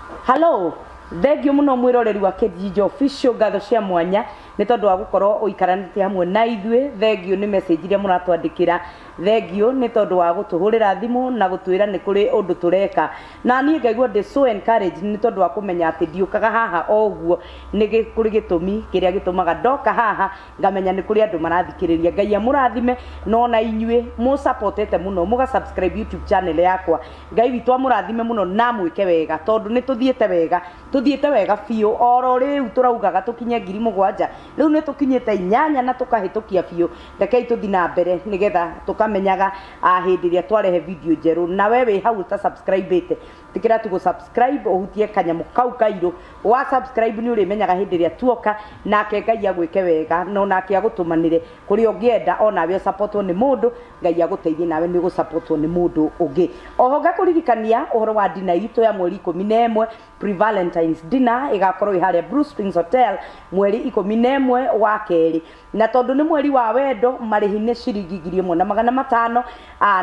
Hello, thengiũ mũno mwĩroreri wa Kate Official, ngatho cia mwanya nĩ tondũ wa gũkorwo ũikaranĩtie hamwe na ithuĩ. Thengiũ nĩ message iria mũratwandĩkĩra, thengiũ nĩ tondũ wa gũtũhũrĩra thimũ na gũtwĩra nĩ kũrĩ ũndũ tũreka, na niĩ ngaigua ndĩ so encouraged nĩ tondũ wa kũmenya atĩ ndiũkaga haha o ũguo, nĩ kũrĩ gĩtũmi kĩrĩa gĩtũmaga ndoka haha, ngamenya nĩ kũrĩ andũ marathikĩrĩria. Ngai amũrathime, no na inyuĩ mũsupportete mũno, mũga subscribe YouTube channel yakwa. Ngai witũ amũrathime mũno na mwĩke wega, tondũ nĩ tũthiĩte wega, tũthiĩte wega biũ. Oro rĩu tũraugaga tũkinye 7,000, rĩu nĩ tũkinyĩte 8 na tũkahĩtũkia biũ. Rekei tũthiĩ na mbere nĩgetha tũkamenyaga hĩndĩ ĩrĩa twarehe video njerũ. Na we wĩ hau ũta subscribe-ĩte, ĩtĩkĩra tu gũ-subscribe, ũhutie kanyamũ kau kairũ wa subscribe, nĩ ũrĩmenyaga hĩndĩ ĩrĩa tuoka. Nake Ngai agwĩke wega, no nake agũtũmanĩre kũrĩa ũngĩenda onawe ũsupportwo nĩ mũndũ. Ngai agũteithie nawe nĩ ũgũsupportwo nĩ mũndũ ũngĩ. Oho ngakũririkania ũhoro wa dinner itũ ya mweri 11, pre-Valentines dinner, ĩgakorwo ĩ harĩa Blue Springs Hotel mweri 11 wa kerĩ. Na tondũ nĩ mweri wa wendo, marĩhi nĩ ciringi 1,500.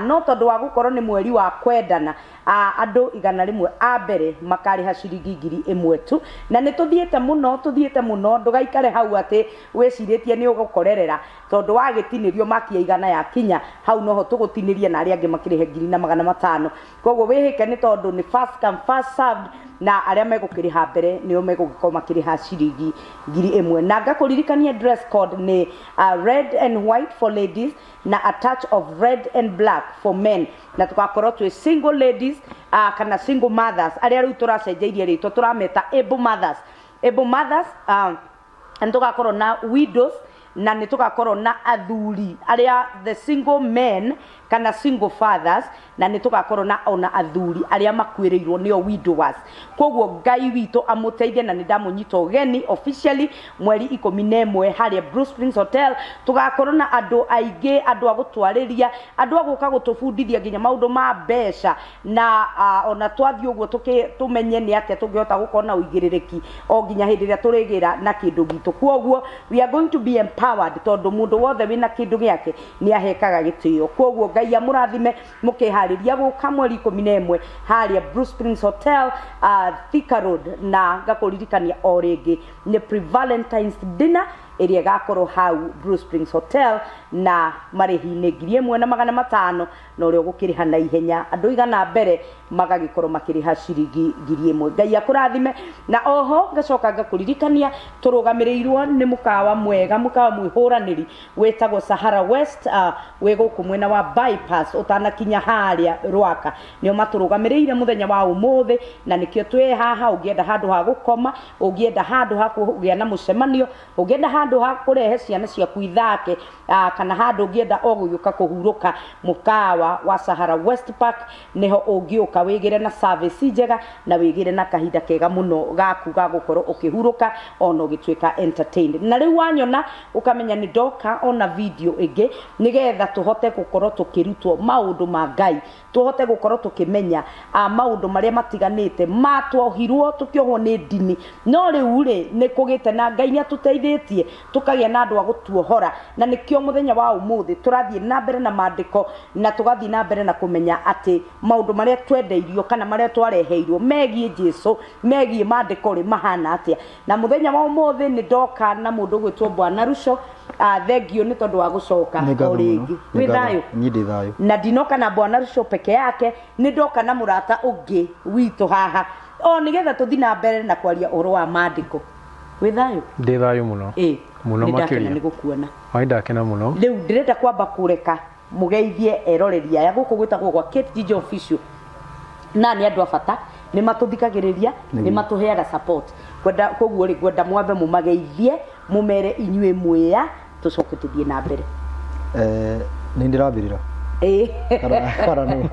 No tondũ wa gũkorwo nĩ mweri wa kwendana, andũ 100 a mbere makarĩha ciringi 1,000 tu. Na nĩ tũthiĩte mũno, tũthiĩte mũno. Ndũgaikare hau atĩ wĩcirĩtie nĩ ũgũkorerera, tondũ wagĩtinĩrio makia 100 yakinya hau noho tũgũtinĩria, na arĩa angĩ makĩrĩhe 1,500. Koguo wĩhĩke, nĩ tondũ nĩ first come first served, na arĩa megũkĩrĩha mbere nĩo megũgĩkorwo makĩrĩha ciringi 1,000. Na ngakũririkania dress code nĩ red and white for ladies na a touch of red and black for men. Na tũgakorwo twĩ single ladies kana single mothers, arĩa rĩu tũracenjeirie rĩtwa, tũrameta able mothers, able mothers. Nĩ tũgakorwo na widows, na nĩ tũgakorwo na athuri arĩa the single men kana single fathers, na nĩ tũgakorwo na ona athuri arĩa makuĩrĩirwo, nĩo widowers. Koguo Ngai witũ amũteithie, na nĩ ndamũnyita ũgeni officially mweri 11 harĩa Blue Springs Hotel. Tũgakorwo na andũ aingĩ, andũ a gũtwarĩria, andũ a gũka gũtũbundithia nginya maũndũ ma mbeca, na ona twathiĩ ũguo tũmenye nĩ atĩa tũngĩhota gũkorwo na ũigĩrĩrĩki o nginya hĩndĩ ĩrĩa tũrĩgĩra na kĩndũ gitũ. Koguo we are going to be empowered, tondũ mũndũ wothe wĩna kĩndũ gĩake nĩ ahekaga gĩtĩo. Koguo Ngai amũrathime mũkĩharĩria gũka mweri 11 harĩa Blue Springs Hotel, Thika Road. Na ngakũririkania o rĩngĩ nĩ pre-Valentines dinner ĩrĩa ĩgakorwo hau Blue Springs Hotel, na marĩhi nĩ 1,500, na ũrĩa ũgũkĩrĩha na ihenya, andũ 100 mbere magagĩkorwo makĩrĩha ciringi 1,000. Ngai akũrathime. Na oho ngacoka ngakũririkania tũrũgamĩrĩirwo nĩ mũkawa mwega, mũkawa mwĩhũranĩri wĩtagwo Sahara West, wĩ gũkũ mwena wa bypass ũtanakinya harĩa Rwaka. Nĩo matũrũgamĩrĩire mũthenya wa ũmũthĩ, na nĩkĩo twĩ haha. Ũngĩenda handũ ha gũkoma, ũngĩenda handũ ha kũgĩa na mũcemanio, ũngĩenda handũ ha kũrehe ciana ciaku ithake, kana handũ ũngĩenda o gũgĩũka kũhurũka, mũkawa wa Sahara West Park nĩho ũngĩũka wĩgĩre na service njega na wĩgĩre na kahinda kega mũno gaku ga gũkorwo ũkĩhurũka ona ũgĩtuĩka entertained. Na rĩu wanyona ũkamenya nĩ ndoka ona video ĩngĩ nĩgetha tũhote gũkorwo tũkĩrutwo maũndũ ma Ngai, tũhote gũkorwo tũkĩmenya maũndũ marĩa matiganĩte matwohirwo tũkĩohwo nĩ ndini. No rĩu rĩ, nĩ kũgĩte na Ngai nĩ atũteithĩtie tũkagĩa na andũ a gũtuohora, na nĩkĩo mũthenya wa ũmũthĩ tũrathiĩ na mbere na maandĩko, na tũgathiĩ na mbere na kũmenya atĩ maũndũ marĩa twendeirio kana marĩa twareheirwo megiĩ Jesu, megiĩ maandĩko rĩ, mahana atĩa. Na mũthenya wa ũmũthĩ nĩ ndoka na mũndũ ũgwĩtwo Bwana Ruco. Thengio nĩ tondũ wa gũcoka Nĩ ngatho o mũno. rĩngĩ. Nĩ Wĩ ngatho. thayũ? Niĩ ndĩ thayũ. Na ndinoka na Bwana Ruco peke yake, nĩ ndoka na mũrata ũngĩ witũ haha o nĩgetha tũthiĩ na mbere na kwaria ũhoro wa maandĩko. Wĩ thayũ? Ndĩ thayũ mũno. Ĩ. Mũno Nĩ ndakena makĩria. nĩ gũkuona. Wai, ndakena mũno. Rĩu ndĩrenda kwamba kũreka mũgeithie eroreri aya. Gũkũ gwĩtagwo gwa Kate Ginger Official, na nĩ andũ a bata, nĩ matũthikagĩrĩria, nĩ matũheaga support. Ngwenda koguo rĩ, ngwenda mwambe mũmageithie, mũmere inyuĩ mwĩya, tũcoke tũthiĩ na mbere. Nĩ ndĩrambĩrĩra Ĩ. Kana nũ?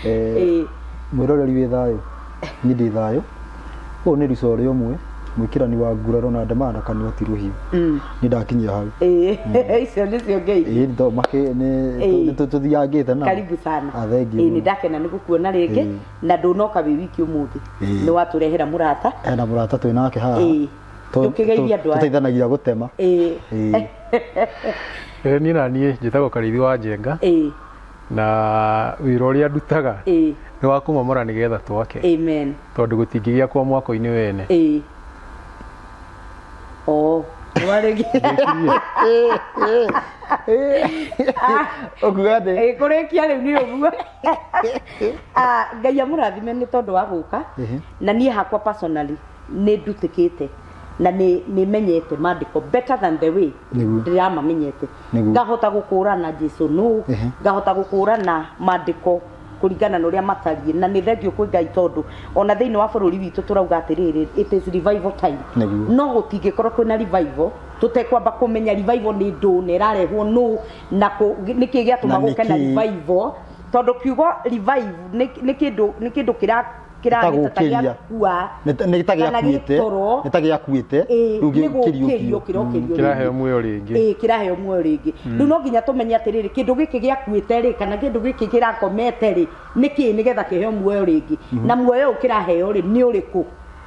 Ĩ. Mwĩroreri, wĩ thayũ? Niĩ ndĩ thayũ. Ũyũ nĩ Ruco ũrĩa ũmwe mwĩkĩrani wa nguraro na ndemaga na kanua ti rũhiũ. Nĩ ndakinyia hau. Ĩ, icio nĩcio ngeithi. Ĩ, to makĩ nĩ nĩ tũthiangĩte nao. Karibu sana. Ah, thank you Ĩ, nĩ mũno. ndakena nĩ gũkuona rĩngĩ. Na ndũnoka wĩ wiki ũmũthĩ, nĩ watũrehera mũrata. Hena mũrata twĩ nake haha. Ĩ. Ndũkĩgeithie andũ aya. Tũteithanagia gũtema. Ĩ. Ĩ. Niĩ na niĩ njĩtagwo Karĩithi wa Njenga. Na wĩra ũrĩa ndutaga Ĩĩ. nĩ wa kũmomora nĩgetha twake. Amen. Tondũ gũtingĩgĩakwo mwako-inĩ wene. Ĩĩ. Oh, warĩki. Ũkuga atĩ Ĩĩ, kũrĩkia rĩu nĩ ũguo. Ah, Ngai amũrathime nĩ tondũ wa gũka. Na niĩ hakwa personally nĩ ndutĩkĩte na nĩ menyete maandĩko better than the way Nĩguo. ndĩramamenyete. Nĩguo. Ngahota gũkũrana Jesu nũ, Ehe. ngahota gũkũrana maandĩko kũringana na ũrĩa matariĩ, na nĩ thengio kwĩ Ngai tondũ ona thĩinĩ wa bũrũri witũ tũrauga atĩrĩrĩ, it is revival time. Nĩguo. No gũtingĩkorwo kwĩna revival tũtekwamba kũmenya revival nĩ ndũ na ĩrarehwo nũ na nĩkĩ gĩatũma Na gũke na nĩkĩ? revival, tondũ kiugo revive nĩ kĩndũ, nĩ kĩndũ kĩragĩta ta Gũkĩria. gĩakua Nĩ ta kana gĩakuĩte, gĩtoro. nĩ ta gĩakuĩte, Ĩĩ, rĩu nĩ gĩkĩriũkio. gũkĩrio kĩrokĩrio Kĩraheo rĩngĩ. muoyo rĩngĩ. Ĩĩ, kĩraheo muoyo rĩngĩ. Rĩu no nginya tũmenye atĩrĩrĩ, kĩndũ gĩkĩ gĩakuĩte rĩ, kana kĩndũ gĩkĩ kĩrakomete rĩ, nĩkĩ nĩgetha kĩheo muoyo rĩngĩ, na muoyo ũyũ kĩraheo rĩ nĩ ũrĩkũ?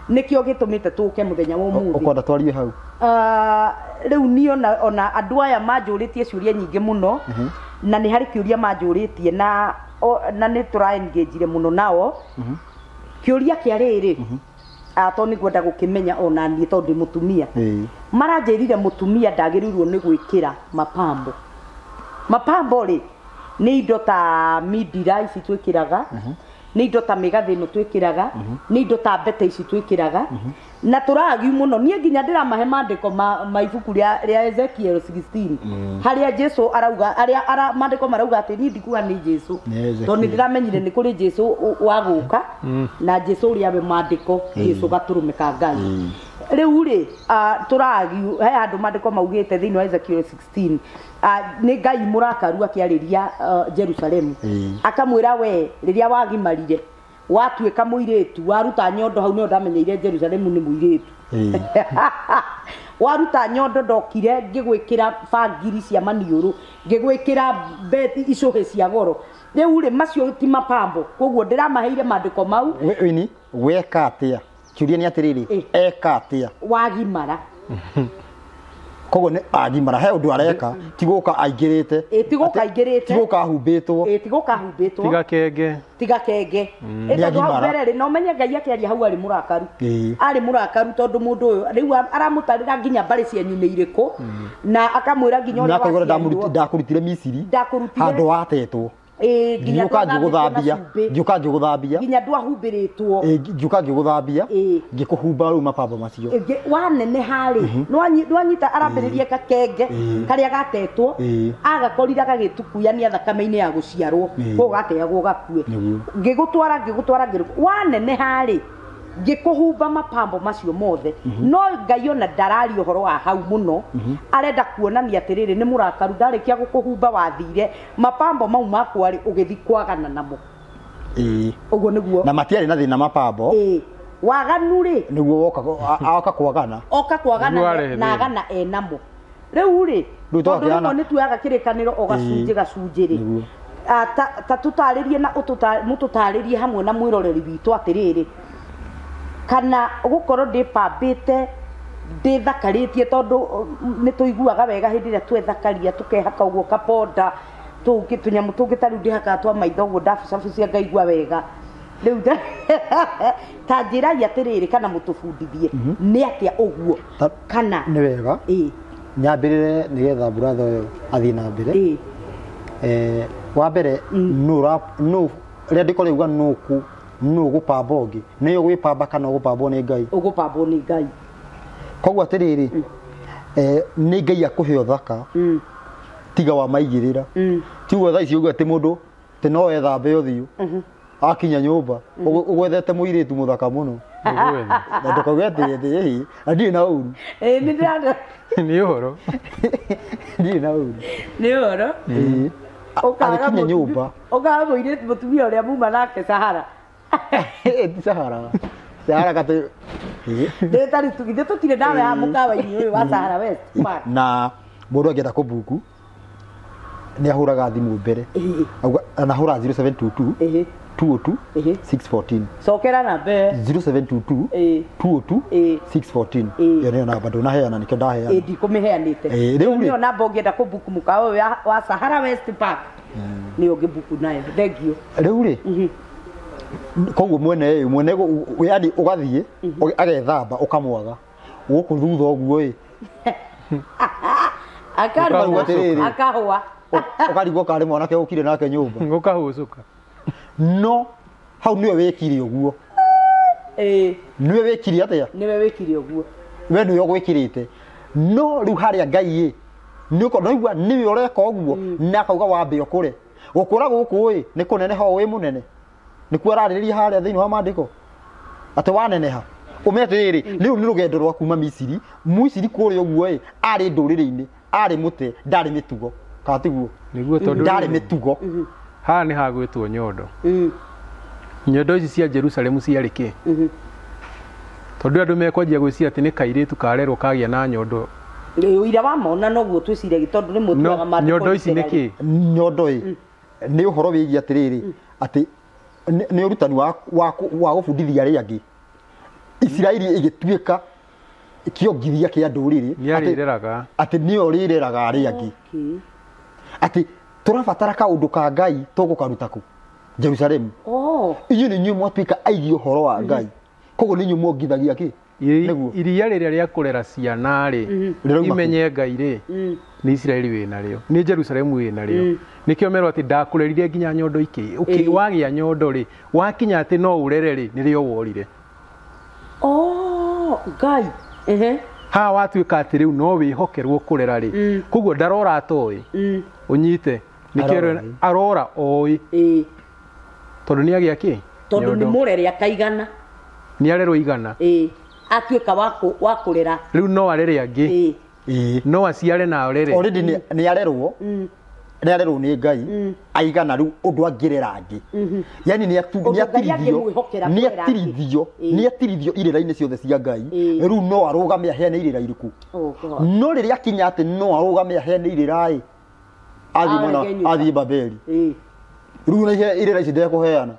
Nĩkĩo gĩtũmĩte tũke mũthenya wa ũmũthĩ. Ũkwenda twarie hau? Rĩu niĩ ona andũ aya manjũrĩtie ciũria nyingĩ mũno, na nĩ harĩ kĩũria manjũrĩtie na nĩ tũra-engage-ire mũno nao. Kĩũria kĩa rĩrĩ, tondũ nĩ ngwenda gũkĩmenya ona niĩ tondũ ndĩ mũtumia. Maranjĩrire mũtumia ndagĩrĩirwo nĩ gwĩkĩra mapambo. Mapambo rĩ nĩ indo ta mindira ici twĩkĩraga, nĩ indo ta mĩgathĩ ĩno twĩkĩraga, nĩ indo ta mbete ici twĩkĩraga, na tũragiu mũno. Niĩ nginya ndĩramahe maandĩko ma ibuku rĩa Ezekiel 16, harĩa Jesu arauga, harĩa maandĩko marauga atĩ niĩ ndikuga nĩ Jesu, Nĩ Ezekiel. tondũ nĩ ndĩramenyire nĩ kũrĩ Jesu wa gũka, na Jesu ũrĩa we maandĩko, Jesu gatũrũme ka Ngai. Rĩu rĩ, tũragiu he handũ maandĩko maugĩte thĩinĩ wa Ezekiel 16, nĩ Ngai mũrakaru akĩarĩria Jerusalemu. Akamwĩra we rĩrĩa wagimarire watuĩka mũirĩtu, waruta nyondo hau, nĩho ndamenyeire Jerusalemu nĩ mũirĩtu. Waruta nyondo ndokire ngĩgwĩkĩra bangiri cia maniũrũ, ngĩgwĩkĩra beti icũhĩ cia goro. Rĩu rĩ, macio ti mapambo, koguo ndĩramaheire maandĩko mau. Wini, weka atĩa? Kĩũria nĩ atĩrĩrĩ, eka atĩa? Wagimara. Koguo nĩ agimara, he ũndũ areka, ti gũka aingĩrĩte. Ĩ, ti gũka aingĩrĩte. Ti gũka ahumbĩtwo. Ĩ, ti gũka ahumbĩtwo. Tiga kenge. Tiga kenge. Ĩ, Nĩ tondũ hau agimara. mbere rĩ, no menye Ngai akĩaria hau arĩ mũrakaru. Arĩ mũrakaru tondũ mũndũ ũyũ rĩu aramũtarĩra nginya mbarĩ cianyu nĩ irĩkũ, na akamwĩra nginya ũrĩa Na akaigua waciarirwo. ndakũrutire Misiri. Ndakũrutire. Handũ watetwo. Ĩ, nginya Ngiũka ndwathambĩtio na ngĩgũthambia. cumbĩ. Ngiũka ngĩgũthambia. Nginya ndwahumbĩrĩtwo. Ĩ, ngiũka ngĩgũthambia. Ĩ. Ngĩkũhumba rĩu mapambo macio. Ĩngĩ, waneneha rĩ, nĩwanyita arambĩrĩria gakenge karĩa gatetwo, agakorire gagĩtukuyania thakame-inĩ ya gũciarwo, koguo gateagwo gakue. Nĩguo. Ngĩgũtwara, ngĩgũtwara, waneneha rĩ, ngĩkũhumba mapambo macio mothe. No Ngai ona ndararia ũhoro wa hau mũno, arenda kuonania atĩrĩrĩ, nĩ mũrakaru, ndarĩkia gũkũhumba wathire mapambo mau makwa rĩ, ũgĩthi kwagana namo. Ũguo nĩguo. Na matiarĩ na thĩna mapambo. Ĩ, waganu rĩ, Nĩguo woka oka kwagana. Oka kwagana Nĩguo arehe na thĩna. agana enamo. Rĩu rĩ, Rĩu tondũ twakĩhana- rĩmwe nĩ tuoyaga kĩrĩkanĩro o gacunjĩ gacunjĩ rĩ, Nĩguo. Ta tũtarĩrie na mũtũtarĩrie hamwe na mwĩroreri witũ atĩrĩrĩ, kana gũkorwo ndĩpambĩte ndĩthakarĩtie, tondũ nĩ tũiguaga wega hĩndĩ ĩrĩa twethakaria, tũkehaka ũguo kaponda, tũngĩ tũnyamũ tũngĩ ta rĩu ndĩhakaga twa maitho ũguo, ndabucabucia ngaigua wega. Rĩu ta njĩrai atĩrĩrĩ, kana mũtũbundithie nĩ atĩa ũguo, kana Nĩ wega. Ĩ. Nyambĩrĩre nĩgetha brother ũyũ athiĩ na mbere. Ĩ. Wa mbere, nũ rĩandĩko rĩuga nũ gũpamba ũngĩ, nĩ ũgwĩpamba kana ũgũpambwo nĩ Ngai? Ũgũpambwo nĩ Ngai. Koguo atĩrĩrĩ, nĩ Ngai akũhe ũthaka, tiga wa maigĩrĩra. Tiguo thaa ici ũguo atĩ mũndũ atĩ no ethambe ũthiũ akinya nyũmba ũgwethete mũirĩtu mũthaka mũno, Ũgwethe. na ndũkauge atĩ ĩhĩ, na ndirĩ na ũru. Ĩ, nĩ ndĩrona. Nĩ ũhoro. Ndirĩ na ũru. Nĩ ũhoro. Ĩĩ. Ũkaga Agĩkinya nyũmba. Ũkaga mũirĩtu mũtumia ũrĩa muma nake Sahara. Ti Sahara. Sahara gatĩ. Ndĩ ta rĩu githĩ tũtirĩ nawe haha mũkawa-inĩ ũyũ wa Sahara West Park. Na mũndũ angĩenda kũbuku Nĩ ahũraga thimũ mbere. Auga anahũra 0722 202 614. Cokera namba ĩyo. 0722 202 614. Ĩyo nĩyo namba ndũnaheana, nĩkĩo ndaheana. Ndikũmĩheanĩte. Rĩu rĩ- Nĩyo namba ũngĩenda kũbuku mũkawa ũyũ wa Sahara West Park, nĩyo ũngĩbuku nayo. Thank you. Rĩu rĩ, koguo mwene ĩ mwene yani ũgathiĩ agethamba ũkamwaga gũkũ thutha ũguo ĩ. Akarũa. Atĩrĩrĩ. Akahũa. Ũkarigwo karĩ mwanake ũkire nake nyũmba. Gũkahũcũka. No hau nĩwe wĩkire ũguo. Nĩwe wĩkire atĩa? Nĩwe wĩkire ũguo. We nĩwe ũgwĩkĩrĩte, no rĩu harĩa Ngai ĩ nĩ ũigua nĩwe ũreka ũguo na akauga wambe ũkũre. Gũkũra gũkũ ĩ nĩ kũneneha o wĩ mũnene, nĩkuo ararĩrĩria harĩa thĩinĩ wa maandĩko atĩ waneneha ũmenye atĩrĩrĩ, rĩu nĩ rũgendo rwa kuma Misiri. Misiri kũrĩa ũguo ĩ arĩ ndũrĩrĩ-inĩ, arĩ mũte, ndarĩ mĩtugo, kana tiguo? Nĩguo, tondũ ndarĩ mĩtugo. Haha nĩ hagwĩtwo nyondo. Nyondo ici cia Jerusalemu ciarĩ kĩ? Tondũ andũ mekwanjia gwĩciria atĩ nĩ kairĩtu karerwo kagĩa na nyondo. Ũira wa mona noguo twĩciragia, tondũ rĩmwe No tuonaga maandĩko nyondo ici nĩ literally. kĩ? Nyondo ĩ nĩ ũhoro wĩgiĩ atĩrĩrĩ, atĩ nĩ ũrutani wa gũbundithia arĩa angĩ. Isiraeli ĩgĩtuĩka kĩongithia kĩa ndũrĩrĩ. Nĩ arĩreraga. Atĩ nĩyo rĩreraga arĩa angĩ. Atĩ tũrabatara kaũndũ ka Ngai, tũgũkaruta kũ? Jerusalemu. Inyuĩ nĩ inyuĩ mwatuĩka aigi ũhoro wa Ngai, koguo nĩ inyuĩ mwongithagia kĩ? Nĩguo. Iria rĩrĩa rĩa kũrera ciana rĩ, Rĩrauma kũ? imenye Ngai rĩ, nĩ Isiraeli wĩnarĩo, nĩ Jerusalemu wĩnarĩo. Nĩkĩo merwo atĩ ndakũrerire nginya nyondo ikĩ wagĩa nyondo rĩ, wakinya atĩ no ũrere rĩ, nĩrĩo worire. Oh, Ngai. Haha watuĩka atĩ rĩu no wĩhokerwo kũrera rĩ, koguo ndarora atoĩ. Ũnyite nĩkĩo. Arora. Arora oĩ. Tondũ nĩ agĩa kĩ? Tondũ nĩ Nyondo. mũrere akaigana. Nĩ arerwo igana. Atuĩka wa kũrera. Rĩu no arere angĩ. No aciare na arere. Already nĩ arerwo, nĩ arerwo nĩ Ngai aigana, rĩu ũndũ angĩrera angĩ, yani nĩ Ũndũ Ngai angĩmwĩhokera nĩ kũrera angĩ. atirithio, nĩ atirithio irĩra-inĩ ciothe cia Ngai. Rĩu no arũgame aheane irĩra irĩkũ? Oh God. No rĩrĩa akinya atĩ no arũgame aheane irĩra ĩ, athiĩ mwena Arege nyũmba. athiĩ Babeli. Rĩu na irĩra ici ndekũheana.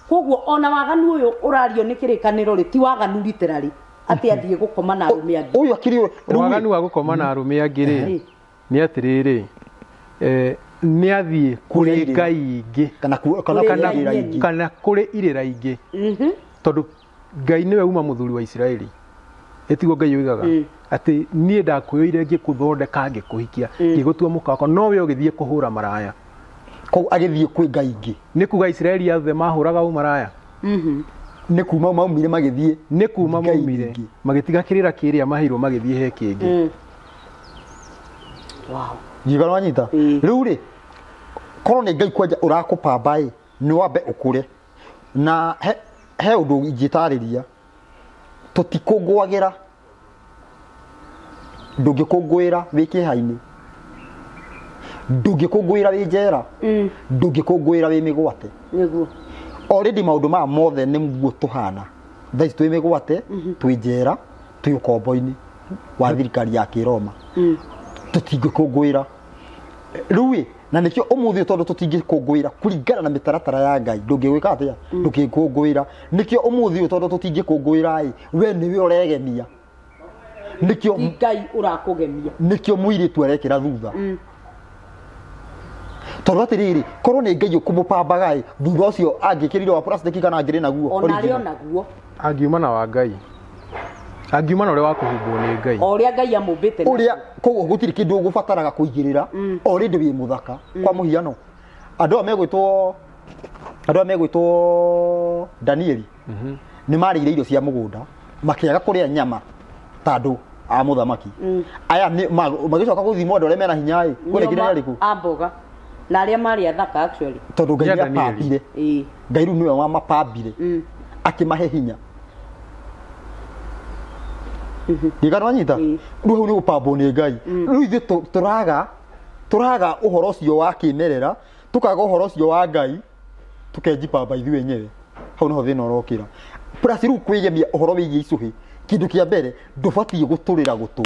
Koguo ona waganu ũyũ ũrario nĩ kĩrĩkanĩro rĩ, ti waganu literally atĩ athiĩ gũkoma na arũme angĩ. Ũyũ akiri rĩu Waganu wa gũkoma na arũme angĩ rĩ, nĩ atĩrĩrĩ, nĩ athiĩ Kũrĩ kũrĩ irĩra. ngai ingĩ. Kana kana Kũrĩ kana irĩra irĩra ingĩ. ingĩ. Kana kũrĩ irĩra ingĩ, tondũ Ngai nĩwe uma mũthuri wa Isiraeli. Ĩtiguo Ngai oigaga atĩ niĩ ndakwĩoire, ngĩkũthondeka, ngĩkũhikia, ngĩgũtua mũka wakwa, no we ũgĩthiĩ kũhũra maraya. Koguo agĩthiĩ kwĩ ngai ingĩ. Nĩ kuga Isiraeli othe mahũraga ũmaraya. Nĩ kuma maumire magĩthiĩ Nĩ kuma ngai maumire ingĩ. Magĩtiga kĩrĩra kĩrĩa maheirwo, magĩthiĩ he kĩngĩ. Wow. Ngiuga nĩwanyita. Rĩu rĩ, korwo nĩ Ngai kwanja ũrakũpamba ĩ, nĩ wambe ũkũre na he ũndũ ingĩtarĩria. Tũtikũngũagĩra, ndũngĩkũngũĩra wĩ kĩeha-inĩ, ndũngĩkũngũĩra wĩ njera, ndũngĩkũngũĩra wĩ mĩgwate. Already maũndũ maya mothe nĩguo tũhana thaa ici, twĩ mĩgwate, twĩ njera, twĩ ũkombo-inĩ wa thirikari ya kĩroma. Tũtingĩkũngũĩra rĩu ĩ, na nĩkĩo ũmũthĩ ũyũ, tondũ tũtingĩkũngũĩra kũringana na mĩtaratara ya Ngai, ndũngĩgwĩka atĩa? Ndũngĩkũngũĩra. Nĩkĩo ũmũthĩ ũyũ, tondũ tũtingĩkũngũĩra ĩ, we nĩwe ũregemia, nĩkĩo Ti Ngai ũrakũgemia. Nĩkĩo mũirĩtu arekĩra thutha, tondũ atĩrĩrĩ, korwo nĩ Ngai ũkũmũpambaga ĩ, thutha ũcio angĩkĩrire wa plastic kana angĩrĩ naguo Ona arĩ original. onaguo. Angiuma na wa Ngai, angiuma na ũrĩa wa kũhumbwo nĩ Ngai. O ũrĩa Ngai amũmbĩte. Ũrĩa koguo gũtirĩ kĩndũ ũgũbataraga kũigĩrĩra, already wĩ mũthaka. Kwa mũhiano, andũ aya megwĩtwo Danieli nĩ marĩire irio cia mũgũnda, makĩaga kũrĩa nyama ta andũ a mũthamaki aya magĩcoka gũthimwo andũ arĩa mena hinya ĩ, kũrĩ nginya arĩkũ? A mboga na arĩa marĩ athaka actually. Tondũ Ngai Nĩ a nĩ Danieli. apambire. Ngai rĩu nĩwe wamapambire, akĩmahe hinya. Ndigana wanyita. Rĩu hau nĩ gũpambwo nĩ Ngai. Rĩu ithuĩ tũraga ũhoro ũcio wa kĩmerera, tũkaga ũhoro ũcio wa Ngai, tũkenjipamba ithuĩ enyewe. Hau nĩho thĩna ũrokĩra. Plus rĩu kwĩgemia ũhoro wĩgiĩ icũhĩ, kĩndũ kĩa mbere ndũbatiĩ gũtũrĩra gũtũ.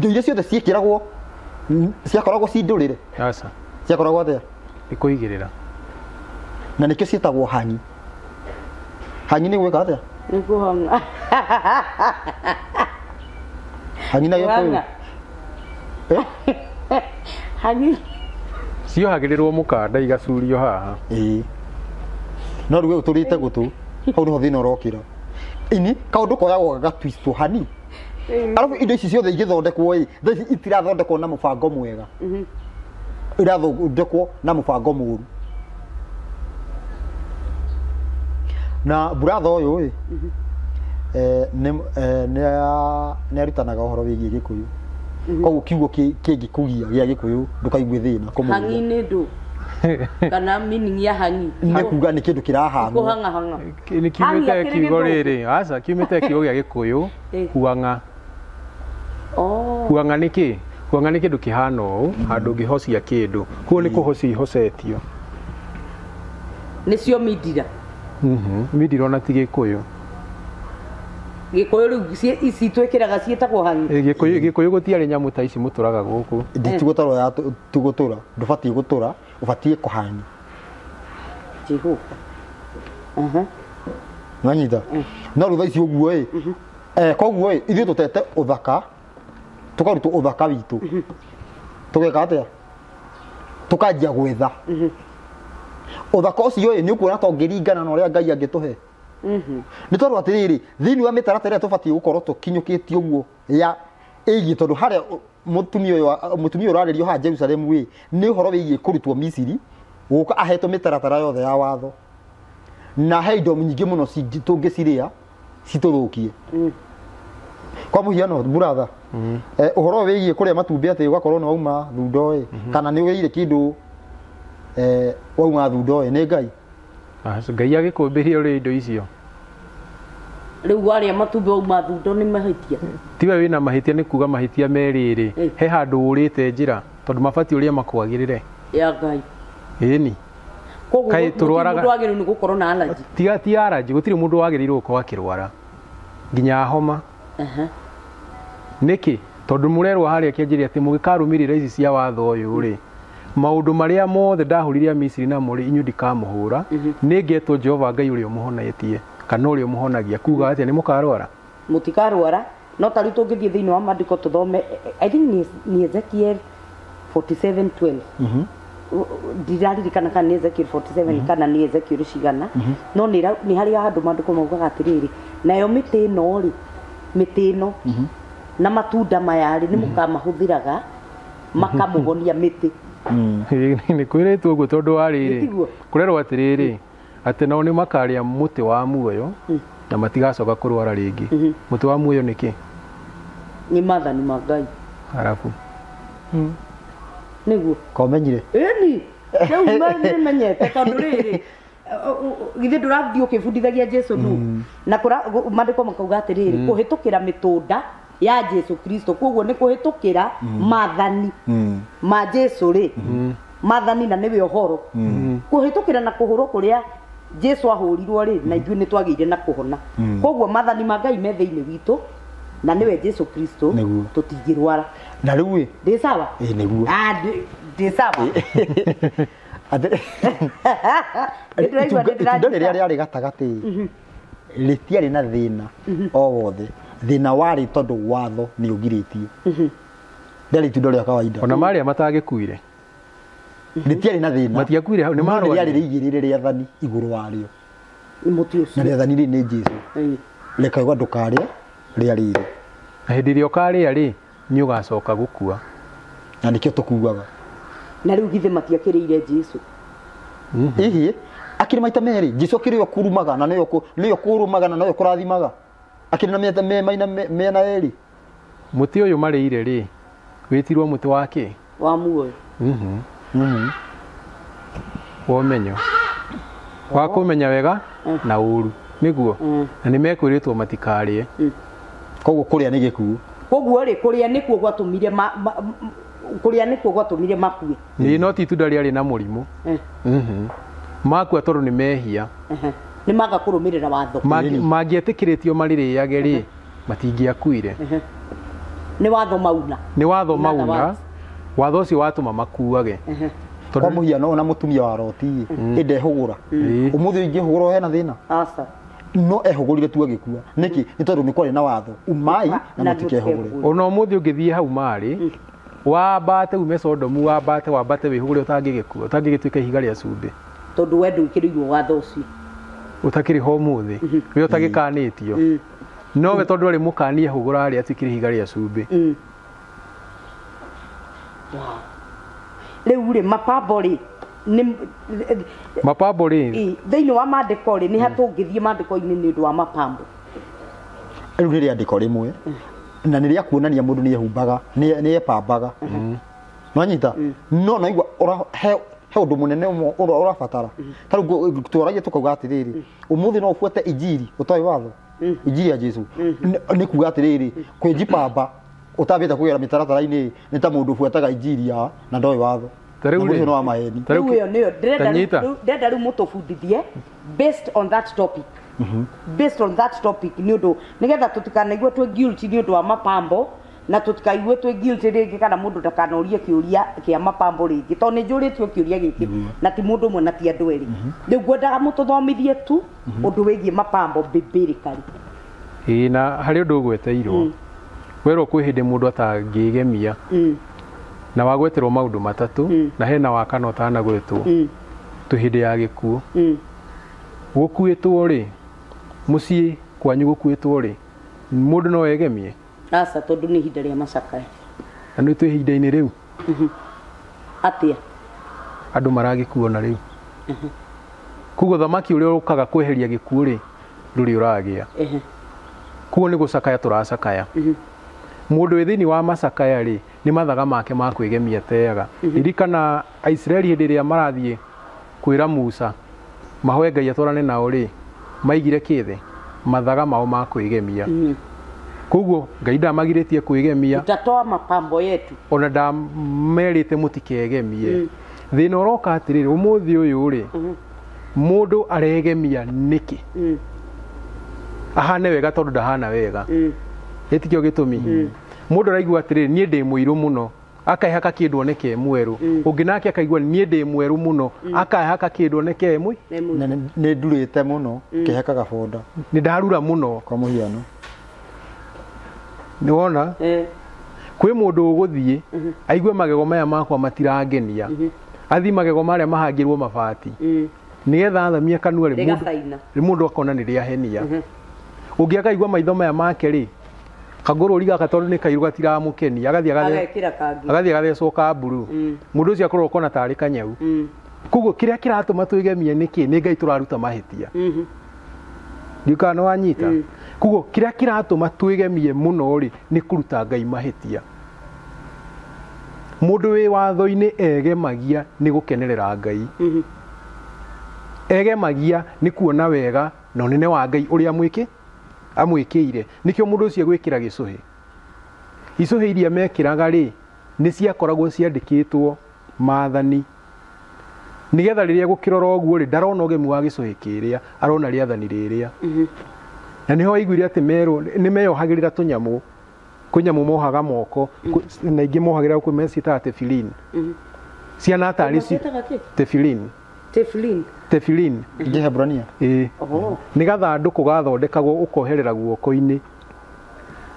Indo iria ciothe ciĩkĩragwo ciakoragwo ci ndũrĩre. Aca. Ciakoragwo atĩa? Nĩ kũigĩrĩra. Na nĩkĩo ciĩtagwo hangi. Hangi nĩ gwĩka atĩa? Nĩ kũhang'a. Hangi na Gĩkũyũ. Hangi. Ciohagĩrĩrwo mũkanda igacurio haha. Ĩĩ. No rĩu ũtũrĩte gũtũ hau nĩho thĩna ũrokĩra. Ini kaũndũ koyagwo gagatwistwo hani. Arabu indo ici ciothe igĩthondekwo ĩ thaa ici itirathondekwo na mũbango mwega. Irathondekwo na mũbango mũru. Na buratha ũyũ ĩ nĩ arutanaga ũhoro wĩgiĩ Gĩkũyũ. Koguo kiugo kĩngĩkũgia gĩa Gĩkũyũ ndũkaigue thĩna kũmũria. Hangi nĩ ndũ? Kana meaning ya hangi? Nĩ kuga nĩ kĩndũ kĩrahang'wo. Kũhang'ahang'a. Nĩ kiumĩte kiugo rĩrĩ, aca kiumĩte kiugo gĩa Gĩkũyũ huang'a. Huang'a nĩ kĩ? Huang'a nĩ kĩndũ kĩhana ũũ, handũ ũngĩhocia kĩndũ. Kuo nĩ kũhocia ihocetio. Nĩcio mindira. Mindira ona ti Gĩkũyũ. Gĩkũyũ rĩu ici twĩkĩraga ciĩtagwo hangi. Gĩkũyũ gũtiarĩ nyamũ ta ici mũtũraga gũkũ. Ti gũtũra ti gũtũra, ndũbatiĩ gũtũra, ũbatiĩ kũhangi. Jehova. Nanyita. No rĩu thaa ici ũguo ĩ koguo ĩ ithuĩ tũtete ũthaka tũkarutwo ũthaka witũ. Tũgeka atĩa? Tũkanjia gwetha. Ũthaka ũcio ĩ nĩ ũkuona ta ũngĩringana na ũrĩa Ngai angĩtũhe. Nĩ tondũ atĩrĩrĩ thĩinĩ wa mĩtaratara ĩrĩa tũbatiĩ gũkorwo tũkinyũkĩtie ũguo ya ĩgiĩ tondũ harĩa mũtumia ũyũ ũrarĩrio haha Jerusalemu ĩ nĩ ũhoro wĩgiĩ kũrutwo Misiri gũka ahetwo mĩtaratara yothe ya watho na he indo nyingĩ mũno tũngĩcirĩa citũthũkie. Kwa mũhiano buratha ũhoro wĩgiĩ kũrĩa matumbĩ atĩ ũgakorwo nĩ wauma thundo ĩ kana nĩ ũrĩire kĩndũ wauma thundo ĩ nĩ Ngai. Ngai agĩkũmbĩria ũrĩa indo icio. Rĩu warĩa matumbĩ wauma thundo nĩ mahĩtia. Tiwe wĩna mahĩtia nĩ kuga mahĩtia merĩrĩ he handũ ũrĩte njĩra tondũ mabatiĩ ũrĩa makwagĩrĩre. Ya Ngai. Ĩni. Koguo mũndũ wagĩrĩirwo nĩ gũkorwo na allergy. Tiga ti allergy gũtirĩ mũndũ wagĩrĩirwo gũkorwo akĩrwara nginya homa. Nĩkĩ? Tondũ mũrerwo harĩa kĩanjĩrĩria atĩ mũgĩkarũmĩrĩra ici cia watho ũyũ rĩ maũndũ marĩa mothe ndahũrire Misiri namo rĩ inyuĩ ndikamũhũra nĩ ngetwo Jehova Ngai ũrĩa ũmũhonetie kana ũrĩa ũmũhonagia kuga atĩa nĩ mũkarwara. Mũtikarwara no ta rĩu tũngĩthiĩ thĩinĩ wa maandĩko tũthome I think ni Ezekiel 47:12. Ndiraririkana kana nĩ Ezekiel 47 kana nĩ Ezekiel cigana no nĩ harĩa handũ maandĩko maugaga atĩrĩrĩ nayo mĩtĩ ĩno rĩ mĩtĩ ĩno na matunda maya rĩ nĩ mũkamahũthĩraga makamũhonia mĩtĩ. Nĩ kwĩrĩtwo ũguo tondũ wa rĩrĩ kũrerwo atĩrĩrĩ atĩ nao nĩ makarĩa mũtĩ wa muoyo na matigacoka kũrwara rĩngĩ. Mũtĩ wa muoyo nĩ kĩ? Nĩ maathani ma Ngai. Arabu. Nĩguo. Komenyire. Ĩni. Rĩu nĩmenyete tondũ rĩrĩ githĩ ndũrathiĩ ũkĩbundithagia Jesu nũ na maandĩko makauga atĩrĩrĩ kũhĩtũkĩra mĩtũnda ya Jesu Kristo koguo nĩ kũhĩtũkĩra maathani ma Jesu rĩ maathani na nĩwe ũhoro kũhĩtũkĩra na kũhũrwo kũrĩa Jesu ahũrirwo rĩ na ithuĩ nĩ twagĩire na kũhona. Koguo maathani ma Ngai me thĩinĩ witũ na nĩwe Jesu Kristo tũtingĩrwara. Na rĩu ĩ ndĩ sawa? Ĩ nĩguo. Ndĩ sawa. Itunda rĩrĩa rĩarĩ gatagatĩ rĩtiarĩ na thĩna o wothe. Thĩna warĩ tondũ watho nĩ ũgirĩtie. Rĩarĩ itunda rĩa kawaida. Ona marĩa matagĩkuire. Rĩtiarĩ na thĩna. Matiakuire hau nĩ marwarire. Rĩarĩ rĩigĩrĩre rĩathani igũrũ warĩo. Mũtĩ ũcio. Na rĩathani rĩ nĩ Jesu. Rĩkauga ndũkarĩe rĩa rĩrĩ. Na hĩndĩ ĩrĩa ũkarĩa rĩ nĩ ũgacoka gũkua. Na nĩkĩo tũkuaga. Na rĩu githĩ matiakĩrĩire Jesu. Ĩhĩ akĩrĩ maita merĩ Jesu akĩrĩ o kũrumaga na nĩyo kũrumaga na nĩyo kũrathimaga. Akĩrĩ na mĩena ĩrĩ. Mũtĩ ũyũ marĩire rĩ wĩtirwo mũtĩ wa kĩ? Wa muoyo. Wa ũmenyo. Wa kũmenya wega na ũru. Nĩguo. Na nĩ mekwĩrĩtwo matikarĩe. Koguo kũrĩa nĩ gĩkuũ. Koguo rĩ kũrĩa nĩkuo gwatũmire kũrĩa nĩkuo gwatũmire makue. Nĩ no ti itunda rĩarĩ na mũrimũ. Makua tondũ nĩ mehia. Nĩ maga kũrũmĩrĩra watho. Mangĩetĩkĩrĩtio marĩrĩage rĩ matingĩakuire. Nĩ watho mauna. Nĩ watho mauna. Watho ũcio watũma makuage. Kwa mũhiano ona mũtumia wa Loti ĩndehũgũra. Ũmũthĩ ingĩhũgũra hena thĩna? Aca. No ehũgũrire tu agĩkua. Nĩkĩ? Nĩ tondũ nĩ kwarĩ na watho. Umai na mũtikehũgũre. Ona ũmũthĩ ũngĩthiĩ hau marĩ wambate ume Sodomu wambate wĩhũgũre ũtangĩgĩkua ũtangĩgĩtuĩka ihiga rĩa cumbĩ. Tondũ we ndwĩkĩrĩirwo watho ũcio. Ũtakĩrĩ ho ũmũthĩ. We ũtagĩkanĩtio. No we tondũ arĩ mũkanie hũgũra arĩa atuĩkire ihiga rĩa cumbĩ. Wow. Rĩu rĩ mapambo rĩ mapambo rĩ thĩinĩ wa maandĩko rĩ nĩ hatũngĩthiĩ maandĩko-inĩ nĩ ũndũ wa mapambo. Rĩu nĩ rĩandĩko rĩmwe na nĩ rĩa kuonania mũndũ nĩ ehumbaga nĩ epambaga. Nwanyita no naigua he ũndũ mũnene ũrabatara. Ta rĩu twaragia tũkauga atĩrĩrĩ ũmũthĩ no ũbuate injiri ũtoĩ watho injiri ya Jesu nĩ kuga atĩrĩrĩ kwĩjipamba ũtambĩte kũgera mĩtaratara-inĩ nĩ ta mũndũ ũbuataga injiri ya na ndoĩ watho. Rĩu no wa maheni. Rĩu ĩyo nĩyo ndĩrenda rĩu mũtũbundithie based on that topic. Based on that topic nĩ ũndũ nĩgetha tũtikanaigue twĩ guilty nĩ ũndũ wa mapambo na tũtikaigue twĩ guilty rĩngĩ kana mũndũ ndakanorie kĩũria kĩa mapambo rĩngĩ tondũ nĩ njũrĩtio kĩũria gĩkĩ na ti mũndũ ũmwe na ti andũ erĩ. Rĩu ngwendaga mũtũthomithie tu ũndũ wĩgiĩ mapambo biblically. Ĩĩ na harĩ ũndũ ũgweteirwo werwo kwĩ hĩndĩ mũndũ atangĩgemia na wagweterwo maũndũ matatũ na hena wa kana ũtanagwetwo twĩ hĩndĩ ya gĩkuũ. Gũkuĩtwo rĩ mũciĩ kwanyu gũkuĩtwo rĩ mũndũ no egemie? Aca tondũ nĩ ihinda rĩa macakaya. Na nĩ twĩ ihinda-inĩ rĩu. Atĩa? Andũ maragĩkuo na rĩu. Koguo thamaki ũrĩa ũkaga kweheria gĩkuũ rĩ ndũrĩ ũragĩa. Koguo nĩ gũcakaya tũracakaya. Mũndũ wĩ thĩinĩ wa macakaya rĩ nĩ mathaga make ma kwĩgemia teaga. Ririkana Aisiraeli hĩndĩ ĩrĩa marathiĩ kwĩra Musa mahoe Ngai atwarane nao rĩ maigire kĩthĩ mathaga mao ma kwĩgemia. Koguo Ngai ndamagirĩtie kwĩgemia. Tutatoa mapambo yetu. Ona ndamerĩte mũtikegemie. Thĩna ũroka atĩrĩrĩ ũmũthĩ ũyũ rĩ mũndũ aregemia nĩkĩ? Ahane wega tondũ ndahana wega. Ĩtikĩo gĩtũmi. Mũndũ araigua atĩrĩrĩ niĩ ndĩ mũirũ mũno akahaka kĩndũ oneke mwerũ. Ũngĩ nake akaigua niĩ ndĩ mwerũ mũno akahaka kĩndũ oneke mwe. Nĩ ndurĩte mũno kĩhekaga bonda. Nĩ ndarura mũno kwa mũhiano. Nĩ wona? Kwĩ mũndũ ũgũthiĩ aigue magego maya makwa matirangenia. Athi magego marĩa mahangĩrwo mabati. Nĩgetha athamie kanua rĩ mũndũ akona nĩ rĩahenia. Ũngĩ akaigua maitho maya make rĩ kagũrũri gaka tondũ nĩ kairũ gatiramũkenia agathiĩ agathecwo ka mburu. Mũndũ ũcio akorwo akona tarĩ kanyau. Koguo kĩrĩa kĩratũma twĩgemie nĩkĩ? Nĩ Ngai tũraruta mahĩtia. Ndiũĩ kana nĩ wanyita. Koguo kĩrĩa kĩratũma twĩgemie mũno rĩ nĩ kũruta Ngai mahĩtia. Mũndũ wĩ watho-inĩ egemagia nĩ gũkenerera Ngai. Egemagia nĩ kuona wega na ũnene wa Ngai ũrĩa amwĩkĩ amwĩkĩire. Nĩkĩo mũndũ ũcio gwĩkĩra gĩcũhĩ. Icũhĩ iria mekĩraga rĩ nĩ ciakoragwo ciandĩkĩtwo maathani nĩgetha rĩrĩa gũkĩrora ũguo rĩ ndarona ũgemu wa gĩcũhĩ kĩrĩa arona rĩathani rĩrĩa. Na nĩho waiguire atĩ merwo nĩ meyohagĩrĩra tũnyamũ. Kwĩ nyamũ mohaga moko na ingĩ mohagĩrĩra kwĩ meciĩtaga tefilin. Ciana tarĩ tefilin. Tefilin. Tefilin. Kĩhebrania. Ĩĩ. Nĩ gathandũkũ gathondekagwo ũkoherera guoko-inĩ.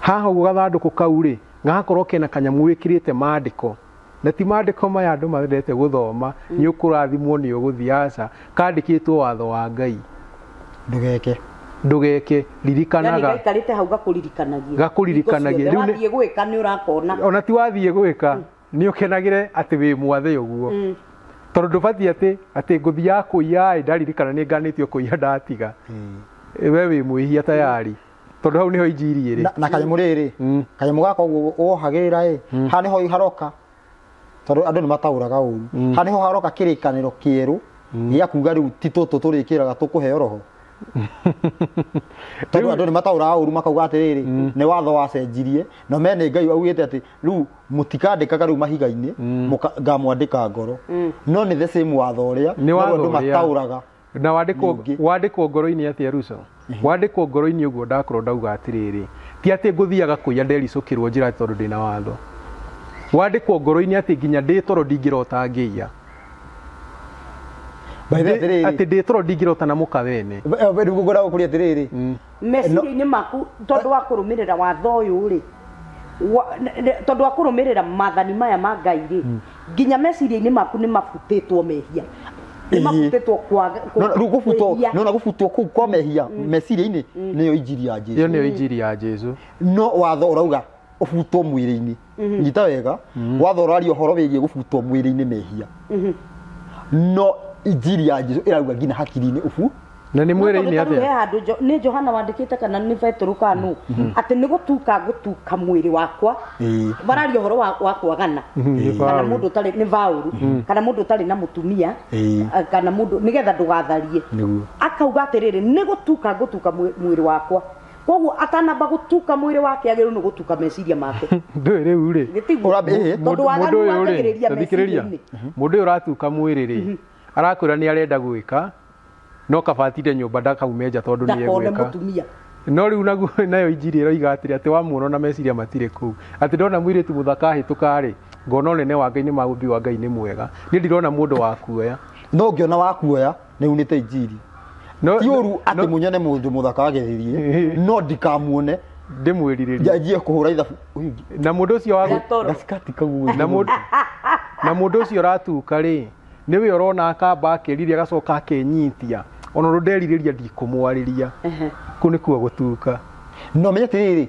Haha ũguo gathandũkũ kau rĩ gakorwo kena kanyamũ wĩkĩrĩte maandĩko. Na ti maandĩko maya andũ mendete gũthoma nĩ ũkũrathimwo nĩ ũgũthiĩ aca kandĩkĩtwo watho wa Ngai. Ndũgeke. Ndũgeke ririkanaga. Yani gaikarĩte hau gakũririkanagia. Gakũririkanagia. Rĩu wathiĩ gwĩka nĩ ũrakona. Ona ti wathiĩ gwĩka nĩ ũkenagĩre atĩ wĩ mwathe ũguo. Tondũ ndũbatiĩ atĩ ngũthiaga kũiya ĩ ndaririkana nĩ nganĩtio kũiya ndatiga. We wĩ mwĩhia tayari. Tondũ hau nĩho injiri ĩrĩ. Na kanyamũ rĩrĩ kanyamũ gaka ũguo wohagĩrĩra ĩ haha nĩho haroka tondũ andũ nĩ mataũraga ũru. Haha nĩho haroka kĩrĩkanĩro kĩerũ gĩa kuga rĩu ti tũtũ tũrĩkĩraga tũkũheo roho. Tondũ andũ nĩ mataũraga ũru makauga atĩrĩrĩ nĩ watho wacenjirie no mene Ngai augĩte atĩ rĩu mũtikandĩkaga rĩu mahiga-inĩ ngamwandĩka ngoro. No nĩ the same watho ũrĩa no andũ mataũraga. Na wandĩkwo ngoro-inĩ atĩa Ruco? Wandĩkwo ngoro-inĩ ũguo ndakorwo ndauga atĩrĩrĩ, ti atĩ ngũthiaga kũiya ndericũkĩrwo njĩra tondũ ndĩna watho. Wandĩkwo ngoro-inĩ atĩ nginya ndĩ toro ndingĩrota ngĩiya. Atĩ ndĩ toro ndingĩrota na mũka wene. Rĩu ngũkwenda gũkũria atĩrĩrĩ, meciria-inĩ maku tondũ wa kũrũmĩrĩra watho ũyũ rĩ, tondũ wa kũrũmĩrĩra maathani maya ma Ngai rĩ, nginya meciria-inĩ maku nĩ mabutĩtwo mehia. Nĩ mabutĩtwo kwaga. Rĩu gũbutwo, no na gũbutwo kũu kwa mehia meciria-inĩ nĩyo injiri ya Jesu. Ĩyo nĩyo injiri ya Jesu. No watho ũrauga ũbutwo mwĩrĩ-inĩ. Nyita wega, watho ũraria ũhoro wĩgiĩ gũbutwo mwĩrĩ-inĩ mehia. No injiri ya Jesu ĩrauga nginya hakiri-inĩ ũbu. Na nĩ mwĩrĩ-inĩ atĩa? He handũ nĩ Johana wandĩkĩte kana nĩ Petero kana nũ atĩ nĩ gũtuka ngũtuka mwĩrĩ wakwa. Mararia ũhoro wa kwagana. Kana mũndũ ũtarĩ nĩ Paũlũ, kana mũndũ ũtarĩ na mũtumia, kana mũndũ nĩgetha ndũgatharie. Akauga atĩrĩrĩ, nĩ gũtuka ngũtuka mwĩrĩ wakwa. Koguo atanamba gũtuka mwĩrĩ wake agĩrĩirwo nĩ gũtuka meciria make. Ndũĩ rĩu rĩ. Tondũ waganu wambagĩrĩria meciria-inĩ. Mũndũ ũyũ ũratuka mwĩrĩ rĩ, arakwĩra nĩ arenda gwĩka, no kabatire nyũmba ndakaume nja tondũ nĩ egwĩka. No rĩu naguo nayo injiri ĩroiga atĩrĩ atĩ wamuona na meciria matirĩ kũu. Atĩ ndona mũirĩtu mũthaka ahĩtũka rĩ, ngona ũnene wa Ngai nĩ maũmbi wa Ngai nĩ mwega. Niĩ ndirona mũndũ wa kuoya. No ngĩona wa kuoya nĩ unĩte injiri. Ti ũru atĩ mũnyone mũndũ mũthaka agĩthiĩ, no ndikamuone ndĩmwĩrirĩrie. Njanjie kũhũra ithabu. Na mũndũ ũcio wa gasikati kau. Na mũndũ ũcio ũratuka rĩ, nĩwe ũrona akamba akĩriria agacoka akenyitia. Ona ũndũ nderirĩria ndikũmwarĩria. Kũu nĩkuo gũtuka. No menye atĩrĩrĩ,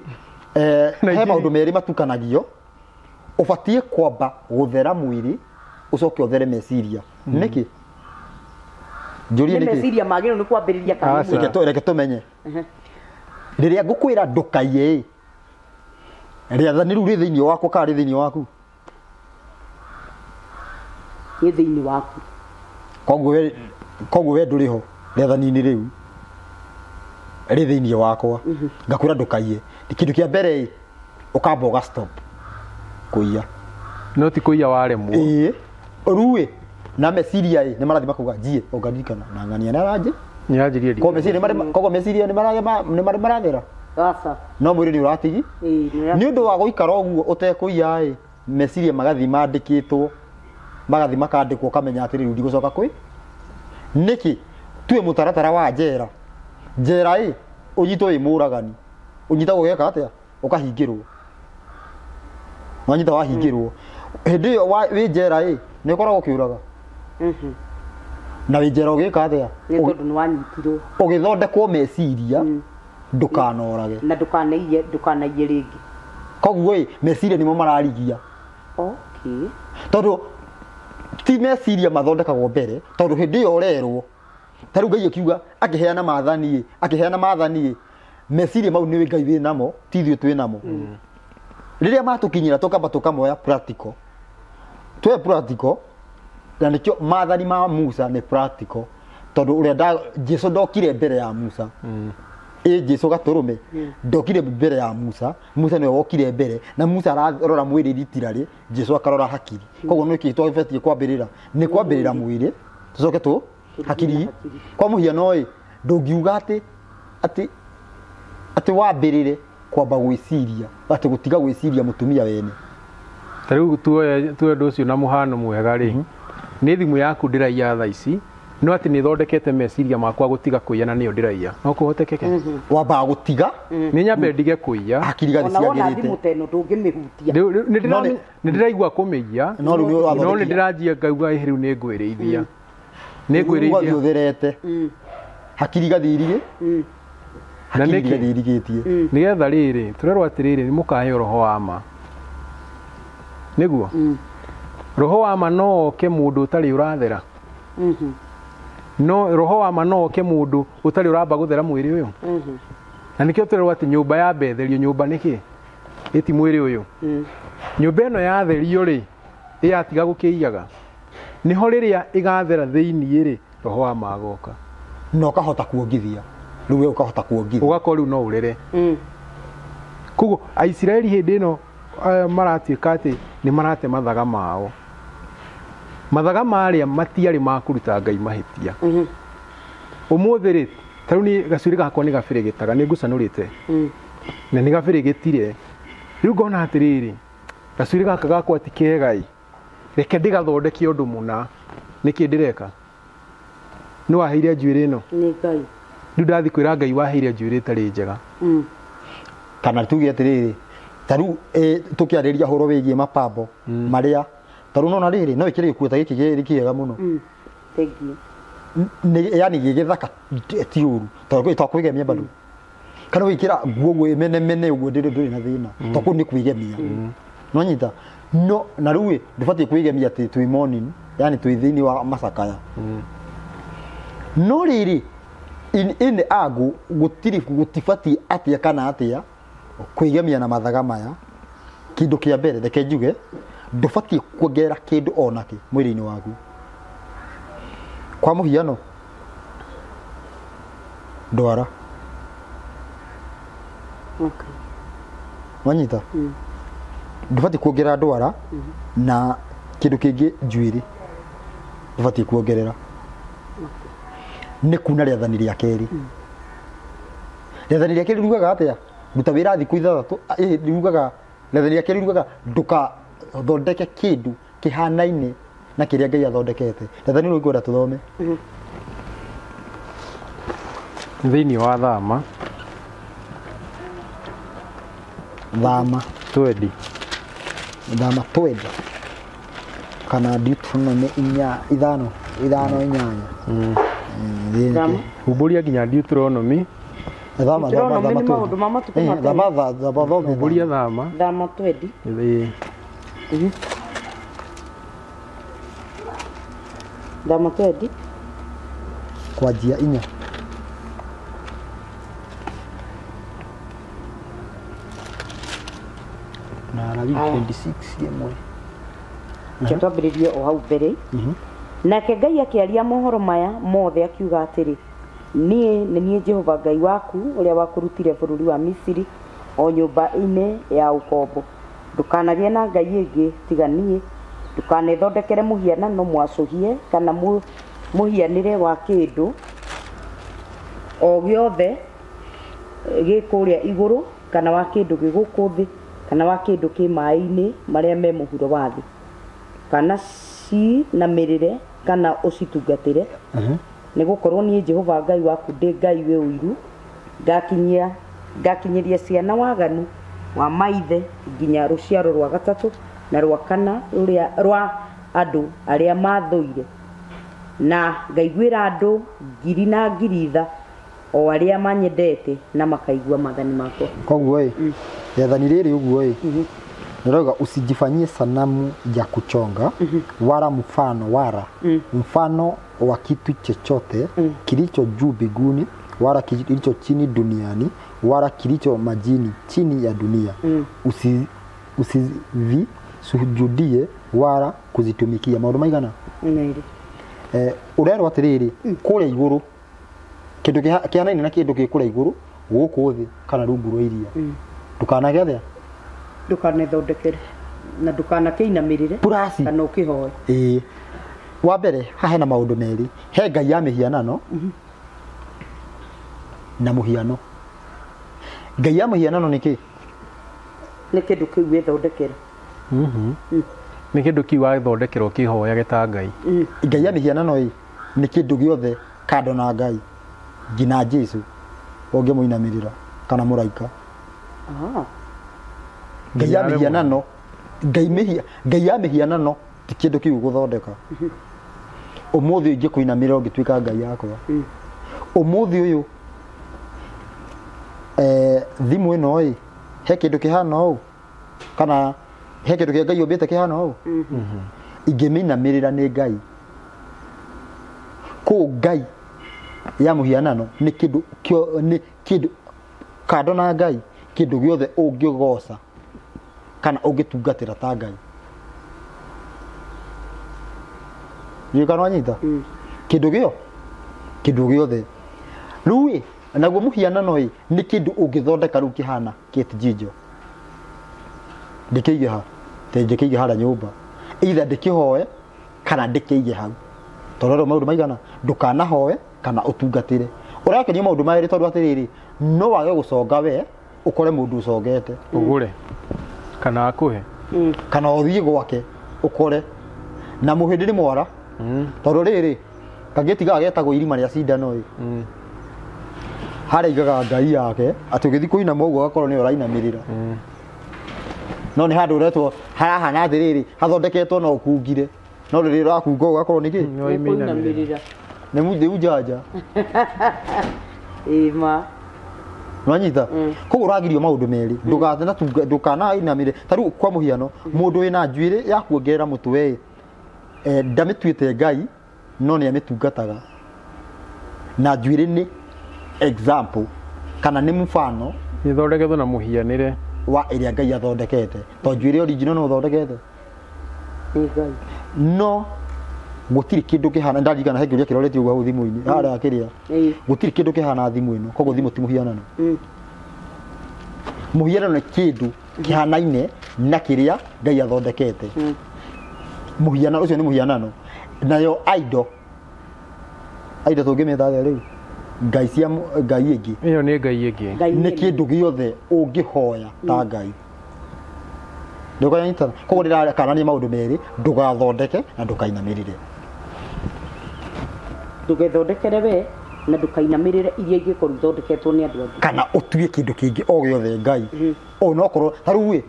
he maũndũ merĩ matukanagio. Ũbatiĩ kwamba gũthera mwĩrĩ, ũcoke ũthere meciria. Nĩkĩ? Njũrie nĩkĩ? Meciria magĩrĩirwo nĩ kwambĩrĩria kana mwĩrĩ. Reke tũmenye. Rĩrĩa ngũkwĩra ndũkaiye, rĩathani rĩu rĩ thĩinĩ wakwa kana rĩ thĩinĩ waku? Rĩ thĩinĩ waku. Koguo we ndũrĩ ho rĩathani-inĩ rĩu rĩ thĩinĩ wakwa. Ngakwĩra ndũkaiye. Kĩndũ kĩa mbere ũkamba ũga stop kũiya. No ti kũiya waremwo. Ĩĩ. Rĩu na meciria nĩ marathiĩ makauga njiĩ ũngaririkana na ng'ania nĩ aranjĩ. Nĩaranjirie. Koguo meciria nĩ marathera. Aca. No mwĩrĩ nĩ ũratigi. Nĩ ũndũ wa gũikara ũguo ũtekũiya ĩ, meciria magathiĩ mandĩkĩtwo, magathiĩ makandĩkwo ũkamenya atĩrĩ rĩu ndigũcoka kwĩ. Nĩkĩ? Tuĩ mũtaratara wa njera. Njera ĩ, ũnyitwo wĩ mũragani. Ũnyitagwo ũgeka atĩa? Ũkahingĩrwo. Wanyita wahingĩrwo. Hĩndĩ ĩyo wĩ njera ĩ, nĩ ũkoragwo ũkĩũraga. Na wĩ njera ũgĩka atĩa? Nĩ tondũ nĩ wanyitirwo. Ũgĩthondekwo meciria ndũkanorage. Na ndũkanaiye rĩngĩ. Koguo ĩ, meciria nĩmo mararigia. Okay. Tondũ ti meciria mathondekagwo mbere, tondũ hĩndĩ ĩyo ũrerwo. Ta rĩu Ngai akiuga akĩheana maathani ĩ, maathani ĩ, meciria mau nĩ Ngai wĩ namo, ti ithuĩ twĩ namo. Rĩrĩa matũkinyĩra tũkamba tũkamoya practical. Twe practical, na nĩkĩo maathani ma Musa nĩ practical, tondũ ũrĩa Jesu ndokire mbere ya Musa. Ĩ Jesu gatũrũme ndokire mbere ya Musa, Musa nĩwe wokire mbere, na Musa ararora mwĩrĩ ritirarĩ, Jesu akarora hakiri. Koguo nĩ kĩĩ twabatiĩ kwambĩrĩra? Nĩ kwambĩrĩra mwĩrĩ, tũcoke tũ hakiri. Kwa mũhiano ĩ, ndũngiuga atĩ wambĩrĩre kwamba gwĩciria, atĩ gũtiga gwĩciria mũtumia wene. Ta rĩu tuoye ũndũ ũcio na mũhano mwega rĩ, nĩ thimũ yaku ndĩraiya thaa ici, no atĩ nĩ thondekete meciria makwa gũtiga kũiya na nĩyo ndĩraiya. No kũhotekeke? Wambaga gũtiga? Nĩ nyambe ndige kũiya. Hakiri gathi Ona wona ciagĩrĩte. thimũ ta ĩno ndũngĩmĩhutia. Nĩ ndĩraigua kũmĩiya, No rĩu nĩ ũrathondekire. no nĩ ndĩranjia ngauga rĩu nĩ ngwĩrĩithia. Nĩ ngwĩrĩithia. Ũgathiĩ ũtherete. Hakiri gathi irigĩ. Na Hakiri nĩkĩ? gathi irigĩtie. Nĩgetha rĩrĩ, tũrerwo atĩrĩrĩ, nĩ mũkaheo roho wa ma. Nĩguo? Roho wa ma no oke mũndũ ũtarĩ ũrathera. No roho wa ma no oke mũndũ ũtarĩ ũramba gũthera mwĩrĩ ũyũ. Na nĩkĩo tũrerwo atĩ nyũmba ya betherio, nyũmba nĩkĩ? Ĩti mwĩrĩ ũyũ. Nyũmba ĩno yatherio rĩ, ĩyatiga gũkĩiyaga. Nĩho rĩrĩa ĩgathera thĩiniĩ rĩ, roho wa ma agoka. Na ũkahota kuongithia. Rĩu we ũkahota kuongithia. Ũgakorwo rĩu no ũrere. Koguo Aisiraeli hĩndĩ ĩno maratuĩka atĩ nĩ marate mathaga mao. Mathaga marĩa matiarĩ ma kũruta Ngai mahĩtia. Ũmũthĩ rĩ, ta rĩu niĩ gacuĩrĩ gakwa nĩ gabĩrĩgĩtaga, nĩ ngũcanũrĩte. Na nĩ gabĩrĩgĩtire. Rĩu ngona atĩrĩrĩ, gacuĩrĩ gaka gakwa ti kega ĩ. Reke ndĩgathondeke ũndũ mũna. Nĩkĩ ndĩreka? Nĩ waheire njuĩrĩ ĩno. Nĩ Ngai. Rĩu ndathiĩ kwĩra Ngai waheire njuĩrĩ ĩtarĩ njega. Kana tuge atĩrĩrĩ, ta rĩu tũkĩarĩria ũhoro wĩgiĩ mapambo marĩa ta rĩu nona rĩrĩ no ĩkĩre gĩkuo ta gĩkĩ gĩ kĩega mũno. Thank you. Nĩ yani gĩgĩthaka ti ũru tondũ to kwĩgemia bado. Kana wĩkĩra nguo ũguo ĩmenemene ũguo ndũrĩ na thĩna to kũu nĩ kwĩgemia. No nyita no na rĩu ĩ, ndũbatiĩ kwĩgemia atĩ twĩ morning, yani twĩ thĩinĩ wa macakaya. No rĩrĩ in angu gũtirĩ gũtibatiĩ atĩa kana atĩa kwĩgemia na mathaga maya. Kĩndũ kĩa mbere reke njuge ndũbatiĩ kuongerera kĩndũ onakĩ mwĩrĩ-inĩ waku. Kwa mũhiano ndwara. Okay. Wanyita? Ndũbatiĩ kuongerera ndwara na kĩndũ kĩngĩ njuĩrĩ ndũbatiĩ kuongerera. Nĩ kuna rĩathani rĩa kerĩ. Rĩathani rĩa kerĩ riugaga atĩa? Ruta wĩra thikũ ithathatũ, riugaga rĩathani rĩa kerĩ riugaga ndũkathondeke kĩndũ kĩhanaine na kĩrĩa Ngai athondekete. Rĩathani rĩu ngwenda tũthome. Thĩinĩ wa Thama. Thama twendi. Thama twendi. Kana Deuteronomy inya ithano, ithano inyanya. Thama. Humbũria nginya Deuteronomy. Thama, thama, Deuteronomy thama nĩ maũndũ ma matukũ ma tene. Thama, thama, thama, Humbũria Thama. Thama twendi. Thama twendi. Kwanjia inya. Na Alawii 26 ĩmwe. Reke twambĩrĩrie o hau mbere. Nake Ngai akĩaria mohoro maya mothe akiuga atĩrĩ, niĩ nĩ niĩ Jehova Ngai waku ũrĩa wakũrutire bũrũri wa Misiri o nyũmba-inĩ ya ũkombo. Ndũkanagĩe na ngai ĩngĩ tiga niĩ, ndũkanethondekere mũhianano mwacũhie kana mũhianĩre wa kĩndũ o gĩothe gĩ kũrĩa igũrũ kana wa kĩndũ gĩ gũkũ thĩ kana wa kĩndũ kĩ maĩ-inĩ marĩa me mũhuro wa thĩ, kana cinamĩrĩre kana ũcitungatĩre. Nĩ gũkorwo niĩ Jehova Ngai waku ndĩ Ngai wĩ ũiru, ngakinyĩria ciana waganu wa maithe nginya rũciaro rwa gatatũ na rwa kana rwa andũ arĩa mathũire, na ngaiguĩra andũ ngiri na ngiri tha o arĩa manyendete na makaigua maathani makwa. Koguo ĩ, rĩathani rĩrĩ ũguo ĩ, nĩrauga usijifanyie sanamu ya kuchonga wala mfano wala mfano wa kitu chochote kilicho juu mbinguni wala kilicho chini duniani wala kilicho majini chini ya dunia. Usivisujudie wala kuzitumikia. Maũndũ maigana? Merĩ. Ũrerwo atĩrĩrĩ, kũrĩa igũrũ kĩndũ kĩhanaine na kĩndũ gĩ kũrĩa igũrũ gũkũ thĩ kana rungu rwa iria. Ndũkanage atĩa? Ndũkanethondekere na ndũkanakĩinamĩrĩre kana ũkĩhoe. Ĩĩ. Wa mbere haha hena maũndũ merĩ, he ngai ya mĩhianano na mũhiano. Ngai ya mũhianano nĩ kĩ? Nĩ kĩndũ kĩu wĩthondekera. Nĩ kĩndũ kĩu wathondekera ũkĩhoyage ta Ngai. Ngai ya mĩhianano ĩ nĩ kĩndũ gĩothe kando na Ngai nginya Jesu ũngĩmũinamĩrĩra kana mũraika. Ngai ya mĩhianano, Ngai ya mĩhianano ti kĩndũ kĩu ũgũthondeka. Ũmũthĩ ingĩkũinamĩrĩra ũngĩtuĩka Ngai yakwa. Ũmũthĩ ũyũ thimũ ĩno ĩ he kĩndũ kĩhana ũũ kana he kĩndũ kĩa Ngai ũmbĩte kĩhana ũũ, ingĩmĩinamĩrĩra nĩ Ngai. Kũu Ngai ya mũhianano nĩ kĩndũ nĩ kĩndũ kando na Ngai, kĩndũ gĩothe ũngĩgoca kana ũngĩtungatĩra ta Ngai. Ndiũĩ kana wanyita? Kĩndũ kĩndũ gĩothe. Rĩu ĩ naguo mũhianano ĩ nĩ kĩndũ ũngĩthondeka rĩu kĩhana kĩtijinjo. Ndĩkĩige ha? Ndĩkĩige harĩa nyũmba. Either ndĩkĩhoe kana ndĩkĩige hau. Tondũ rĩu maũndũ maigana, ndũkanahoe kana ũtungatĩre. Ũrakenio maũndũ merĩ tondũ atĩrĩrĩ, no wage gũconga we ũkore mũndũ ũcongete. Ũgũre kana akũhe. Kana ũthiĩ gwake ũkore na mũhĩndĩ nĩ mwara. Tondũ rĩrĩ kangĩti gaka getagwo irima rĩa cindano ĩ. Harĩa aigaga ngai yake atĩ ũgĩthiĩ kũinama ũguo agakorwo nĩwe ũrainamĩrĩra. No nĩ handũ ũretwo harahana atĩrĩrĩ hathondeketwo no ũkungire, no rĩrĩa ũrakunga ũgakorwo nĩ kĩ? Nĩ Nĩ ujanja. Ĩma. Nwanyita? Koguo ũragirio maũndũ merĩ, ndũkanainamĩrĩre. Ta rĩu kwa mũhiano, mũndũ wĩna njuĩrĩ ya kuongerera mũtwe ĩ, ndamĩtuĩte ngai no nĩ amĩtungataga. Na njuĩrĩ nĩ example kana nĩ mfano ithondeketwo na mũhianĩre wa ĩrĩa ngai athondekete. To njuĩrĩ original no ũthondekete Nĩ ngai. No gũtirĩ kĩndũ kĩhana, ndarikana he kĩũria kĩroretio ũguo hau thimũ-inĩ harĩa kĩrĩa, gũtirĩ kĩndũ kĩhana thimũ ĩno, koguo thimũ ti mũhianano. Mũhianano nĩ kĩndũ kĩhanaine na kĩrĩa ngai athondekete. Mũhianano ũcio nĩ mũhianano. Nayo idol, idol tũngĩmĩta atĩa rĩu? Ngai cia ngai ĩngĩ. Ĩyo nĩ ngai ĩngĩ. Nĩ kĩndũ gĩothe ũngĩhoya ta ngai. Ndũkanyitana. Koguo ndĩrakanania maũndũ merĩ, ndũgathondeke na ndũkainamĩrĩre. Ndũgethondekere we na ndũkainamĩrĩre iria ingĩkorwo ithondeketwo nĩ andũ angĩ. Kana ũtue kĩndũ kĩngĩ o gĩothe ngai. Onokorwo ta rĩu ĩ,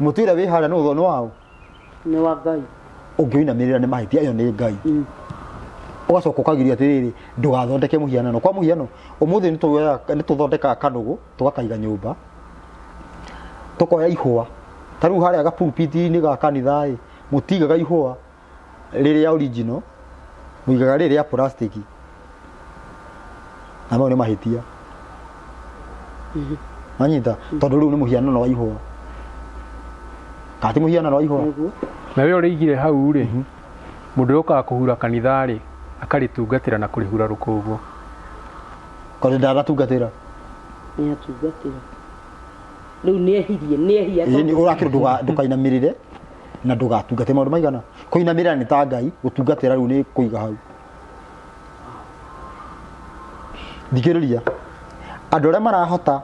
mũtĩ ũrĩa wĩ harĩa nĩ ũthũ nĩ waũ? Nĩ wa ngai. Ũngĩũinamĩrĩra nĩ mahĩtia, ĩyo nĩ ngai. Ũgacoka ũkagiria atĩrĩrĩ, ndũgathondeke mũhianano. Kwa mũhiano, ũmũthĩ nĩ tũthondekaga kanũgũ, tũgakaiga nyũmba, tũkoya ihũa. Ta rĩu harĩa gapulpiti-inĩ ga kanitha ĩ, mũtigaga ihũa rĩrĩa original, mũigaga rĩrĩa rĩa plastic. Na mau nĩ mahĩtia. Manyita, tondũ rĩu nĩ mũhianano wa ihũa. Kana ti mũhianano wa ihũa? Na we ũrĩigire hau rĩ, mũndũ ũrĩa ũkaga kũhura kanitha rĩ, akarĩtungatĩra na kũrĩhura rũkũngũ. Kore ndanatungatĩra. Nĩ atungatĩra. Rĩu nĩ ehirie, nĩ ehia. Ĩĩ, ũrakĩrwo ndũkainamĩrĩre na ndũgatungate maũndũ maigana. Kũinamĩrĩra nĩ ta ngai, gũtungatĩra rĩu nĩ kũiga hau. Thikĩrĩria, andũ arĩa marahota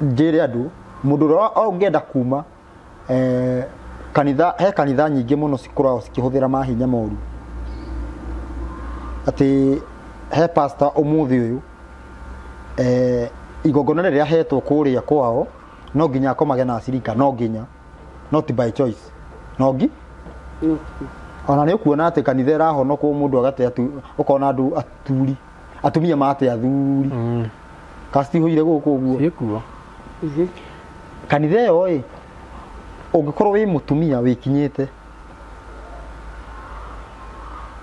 njĩre andũ, mũndũ ũrĩa ũngĩenda kuma kanitha, he kanitha nyingĩ mũno cikoragwo cikĩhũthĩra mahinya moru. Atĩ he pastor ũmũthĩ ũyũ, igongona rĩrĩa ahetwo kũrĩa kwao, no nginya akomage na acirika, no nginya, not by choice. No ngi? Ona nĩ ũkuona atĩ kanitha ĩrahonokwo mũndũ agate ũkona andũ aturi, atumia mate athuri. Kacitihũire gũkũ ũguo. Ciĩkuo. Kanitha ĩyo ĩ, ũngĩkorwo wĩ mũtumia wĩkinyĩte,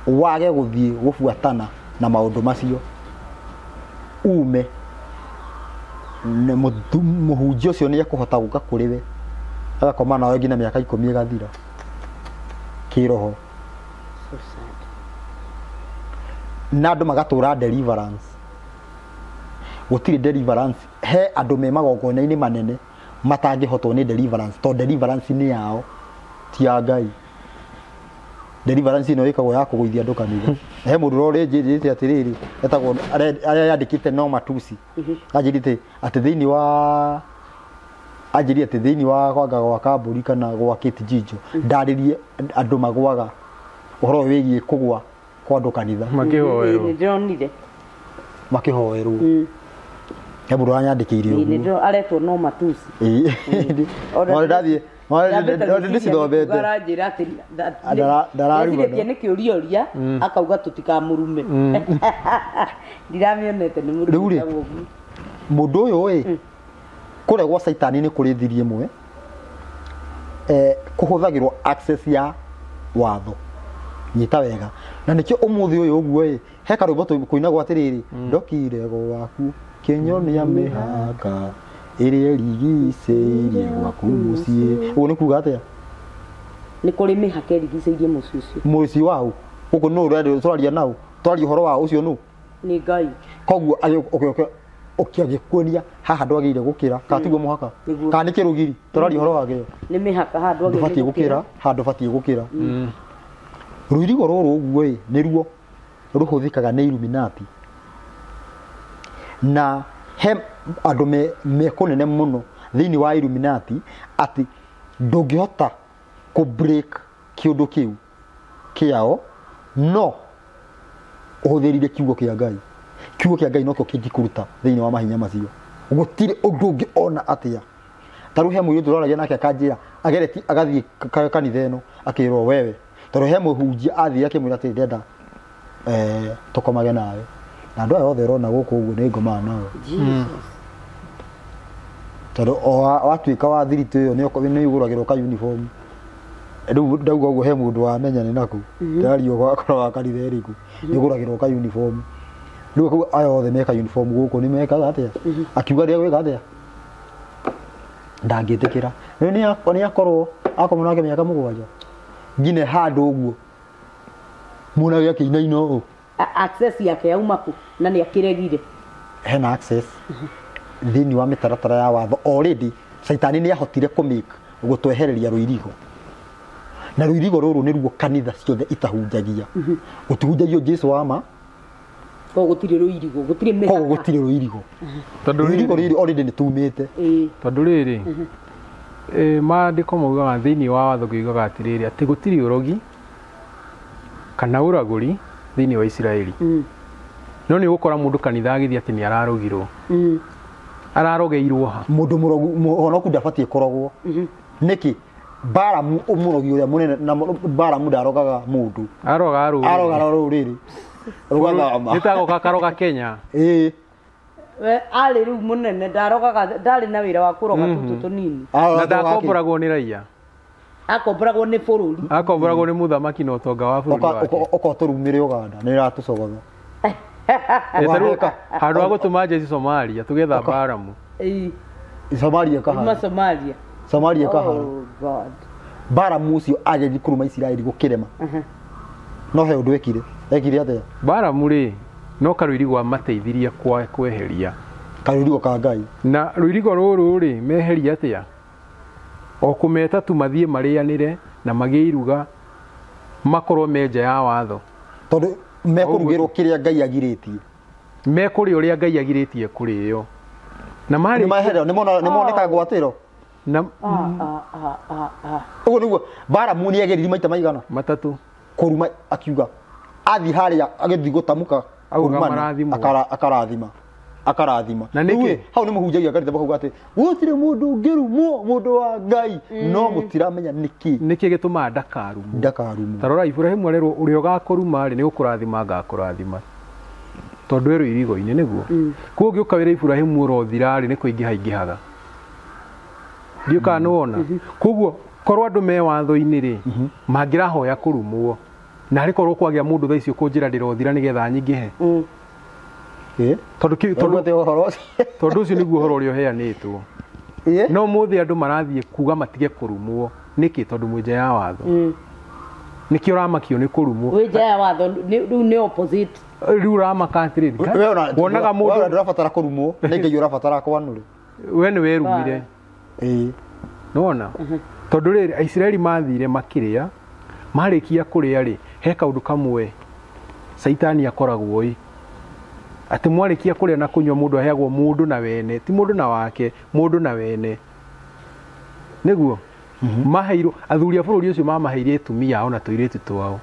wage gũthiĩ gũbuatana na maũndũ macio, ume, mũhunjia ũcio nĩ ekũhota gũka kũrĩ we, agakoma nawe nginya mĩaka 10 ĩgathira. Kĩroho. So sad. Na andũ magatũra deliverance. Gũtirĩ deliverance. He andũ me magongona-inĩ manene matangĩhotwo nĩ deliverance, tondũ deliverance nĩ yao, ti ya Ngai. Deliverance ĩno ĩkagwo ya kũgũithia andũ kanitha. He mũndũ ũrĩa ũrĩnjĩrĩte atĩrĩrĩ, etagwo, arĩa yandĩkĩte no matusi. Anjĩrĩte atĩ thĩinĩ wa, anjĩrĩte atĩ thĩinĩ wa kwanga gwa kambũri kana gwa Kĩtijinjo, ndarĩrie andũ magũaga ũhoro wĩgiĩ kũgũa kwa andũ kanitha. Makĩhoerwo. Nĩ ndĩronire. Makĩhoerwo. He mũndũ ũranyandĩkĩire ũguo. Nĩ ndĩro aretwo no matusi. Ĩĩ. No ndathiĩ, no ndĩcithomete. Aranjĩra atĩ Ndararuga. Ndeciretie nĩ kĩũria ũria, akauga tũtikamũrume. Ndiramĩonete nĩ mũrume. Rĩu rĩ, mũndũ ũyũ ĩ, kũrĩa gwa Caitani nĩ kũrĩ thiri ĩmwe, kũhũthagĩrwo access ya watho. Nyita wega. Na nĩkĩo ũmũthĩ ũyũ ũguo ĩ, he karwĩmbo kũinagwo atĩrĩrĩ, ndokire gwaku kĩnyonia mĩhaka ĩrĩa ĩrigicĩirie gwaku mũciĩ. Ũguo nĩ kuga atĩa? Nĩ kũrĩ mĩhaka ĩrigicĩirie mũciĩ ũcio. Mũciĩ waũ? Gũkũ nũ ũrĩa tũraria nao? Twaria ũhoro wa ũcio nũ? Nĩ Ngai. Koguo ũkĩagĩkuonia haha ndwagĩrĩire gũkĩra, kana tiguo mũhaka? Kana nĩ kĩrũgiri? Tũraria ũhoro wa kĩo. Nĩ mĩhaka haha ndwagĩrĩire ndũbatiĩ gũkĩra, haha ndũbatiĩ gũkĩra. Rũirigo rũrũ ũguo ĩ, nĩruo rũhũthĩkaga nĩ Illuminati Na he andũ me kũnene mũno thĩinĩ wa Illuminati atĩ ndũngĩhota kũ break kĩũndũ kĩu kĩao no ũhũthĩrire kiugo kĩa Ngai. Kiugo kĩa Ngai nokĩo kĩngĩkũruta thĩinĩ wa mahinya macio. Gũtirĩ ũndũ ũngĩ ona atĩa. Ta rĩu he mũirĩtu ũraragia nake akanjĩra agereti agathiĩ kanitha ĩno akĩrwo wewe. Tondũ he mũhunjia athiĩ akĩmwĩra atĩ ndĩrenda tũkomage nawe. Na andũ aya othe ũrona gũkũ ũguo nĩ ngomaga nao. Tondũ watuĩka wa thiritũ ĩyo nĩ ũgũragĩrwo ka uniform. Rĩu ndauga ũguo he mũndũ wamenya nĩ nakũ. Ndĩraria ũgakorwo wa kanitha ĩrĩkũ. Nĩ ũgũragĩrwo ka uniform. Rĩu akauga aya othe meka uniform gũkũ nĩ mekaga atĩa? Akiuga rĩrĩa gwĩka atĩa? Ndangĩtĩkĩra. Rĩu nĩ akorwo akoma nake mĩaka 7. Nginya handũ ũguo. Mũnage akĩinaina ũũ. Access yake yauma kũ na nĩ akĩregire. Hena access thĩinĩ wa mĩtaratara ya watho. Already Caitani nĩ ahotire kũ gũtwehereria rũirigo. Na rũirigo rũrũ nĩruo kanitha ciothe itahunjagia. Gũtihunjagio Jesu wa ma. Koguo gũtirĩ rũirigo, gũtirĩ mĩhaka. Koguo gũtirĩ rũirigo. Tondũ rũirigo rũrĩ already nĩ tumĩte. Tondũ rĩrĩ maandĩko maugaga thĩinĩ wa watho kiugaga atĩrĩrĩ atĩ gũtirĩ ũrogi kana ũragũri thĩinĩ wa Isiraeli. No nĩ ũgũkora mũndũ kanitha agĩthiĩ atĩ nĩ ararogirwo. Ararogeirwo ha? Mũndũ mũrogu mũhonoku ndabatiĩ kũrogwo. Nĩkĩ? Balamu ũmũrogi ũrĩa mũnene na Balamu ndarogaga mũndũ. Aroga rũrĩrĩ. Aroga rũrĩrĩ. Rũgathama. Nĩ ta goka karoga Kenya. Ĩĩ. We arĩ rĩu mũnene ndarogaga ndarĩ na wĩra wa kũroga tũtũ tũnini. Na ndakomboragwo nĩ raia. Akomboragwo nĩ bũrũri. Akomboragwo nĩ mũthamaki na ũtonga wa bũrũri wake. Oka tũrumĩre Uganda nĩ ĩratũcogotha. Handũ ha gũtũma jeshi Somalia tũgetha Balamu. Ĩĩ. Somalia kahara. Somalia. Somalia kahara. Oh God. Balamu ũcio agĩthiĩ kũruma Isiraeli gũkĩrema. No he ũndũ ekire. Ekire atĩa? Balamu rĩ no karũirigo amateithirie kweheria. Karũirigo ka Ngai. Na rũirigo rũrũ rĩ meheria atĩa? O kũmeta tu mathiĩ marĩanĩre na magĩe iruga makorwo me nja ya watho. Tondũ mekũrugĩrwo kĩrĩa Ngai agirĩtie. Mekũrĩa ũrĩa Ngai agirĩtie kũrĩo. Na marĩ nĩ moneka ngwatĩro. Na ũguo nĩguo Balamu nĩ ageririe maita maigana? Matatũ. Kũruma akiuga athiĩ harĩa agĩthiĩ gũtamũka kũrumana akarathima. Akarathima. Na nĩkĩ? Hau nĩ mũhunjagia kanitha makauga atĩ gũtirĩ mũndũ ũngĩrumwo mũndũ wa Ngai no mũtiramenya nĩkĩ. Nĩkĩ gĩtũmaga ndakarumwo? Ndakarumwo. Ta rora Iburahĩmu arerwo ũrĩa ũgakũruma rĩ nĩ gũkũrathima ngakũrathima. Tondũ erwo irigo-inĩ nĩguo. Koguo ũngĩũka wĩra Iburahĩmu ũrothira rĩ nĩ kũingĩha ingĩhaga. Ndiũ kana nĩwona. Koguo korwo andũ me watho-inĩ rĩ mangĩrahoya kũrumwo. Na arĩ korwo kwagĩa mũndũ thaa icio kũnjĩra ndĩrothira nĩgetha nyingĩhe. Tondũ ũcio nĩguo ũhoro ũrĩa ũheanĩtwo. No mũthĩ andũ marathiĩ kuga matige kũrumwo. Nĩkĩ? Tondũ mwĩ nja ya watho. Nĩkĩo ũramakio nĩ kũrumwo. Wĩ nja ya watho rĩu nĩ opposite. Rĩu ũramaka atĩrĩrĩ. Wonaga mũndũ ndũrabatara kũrumwo nĩ Ngai ũrabatara kwanũre. We nĩ werumire. Nĩwona? Tondũ rĩrĩ Aisiraeli mathire makĩrĩa marĩkia kũrĩa rĩ he kaũndũ kamwe Caitani akoragwo ĩ atĩ mwarĩkia kũrĩa na kũnyua mũndũ aheagwo mũndũ na wene ti mũndũ na wake mũndũ na wene nĩguo maheirwo athuri a bũrũri ũcio mamaheire atumia ao na tũirĩtu twao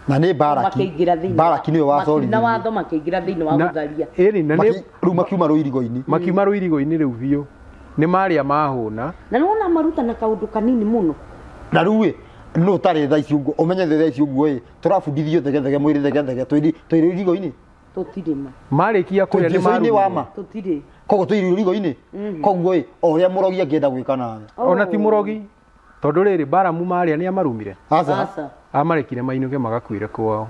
na nĩ Baraki Baraki nĩwe wacorire na watho makĩingĩra thĩinĩ wa gũtharia ĩni na nĩ rĩu makiuma rũirigo-inĩ makiuma rũirigo-inĩ rĩu biũ nĩ marĩa mahũna na nĩwona maruta na kaũndũ kanini mũno na rĩu ĩ no tarĩ thaa ici ũguo ũmenye thaa ici ũguo ĩ tũrabundithio thegethege mwĩrĩ thegethege twĩ rũirigo-inĩ tũtirĩ ma marĩkia kũrĩa nĩ marĩ wa ma tũtirĩ koguo twĩ rũirigo-inĩ koguo ĩ o ũrĩa mũrogi angĩenda gwĩka nawe ona ti mũrogi tondũ rĩrĩ Balamu marĩa nĩ amarumire aca amarekire mainũke magakuire kwao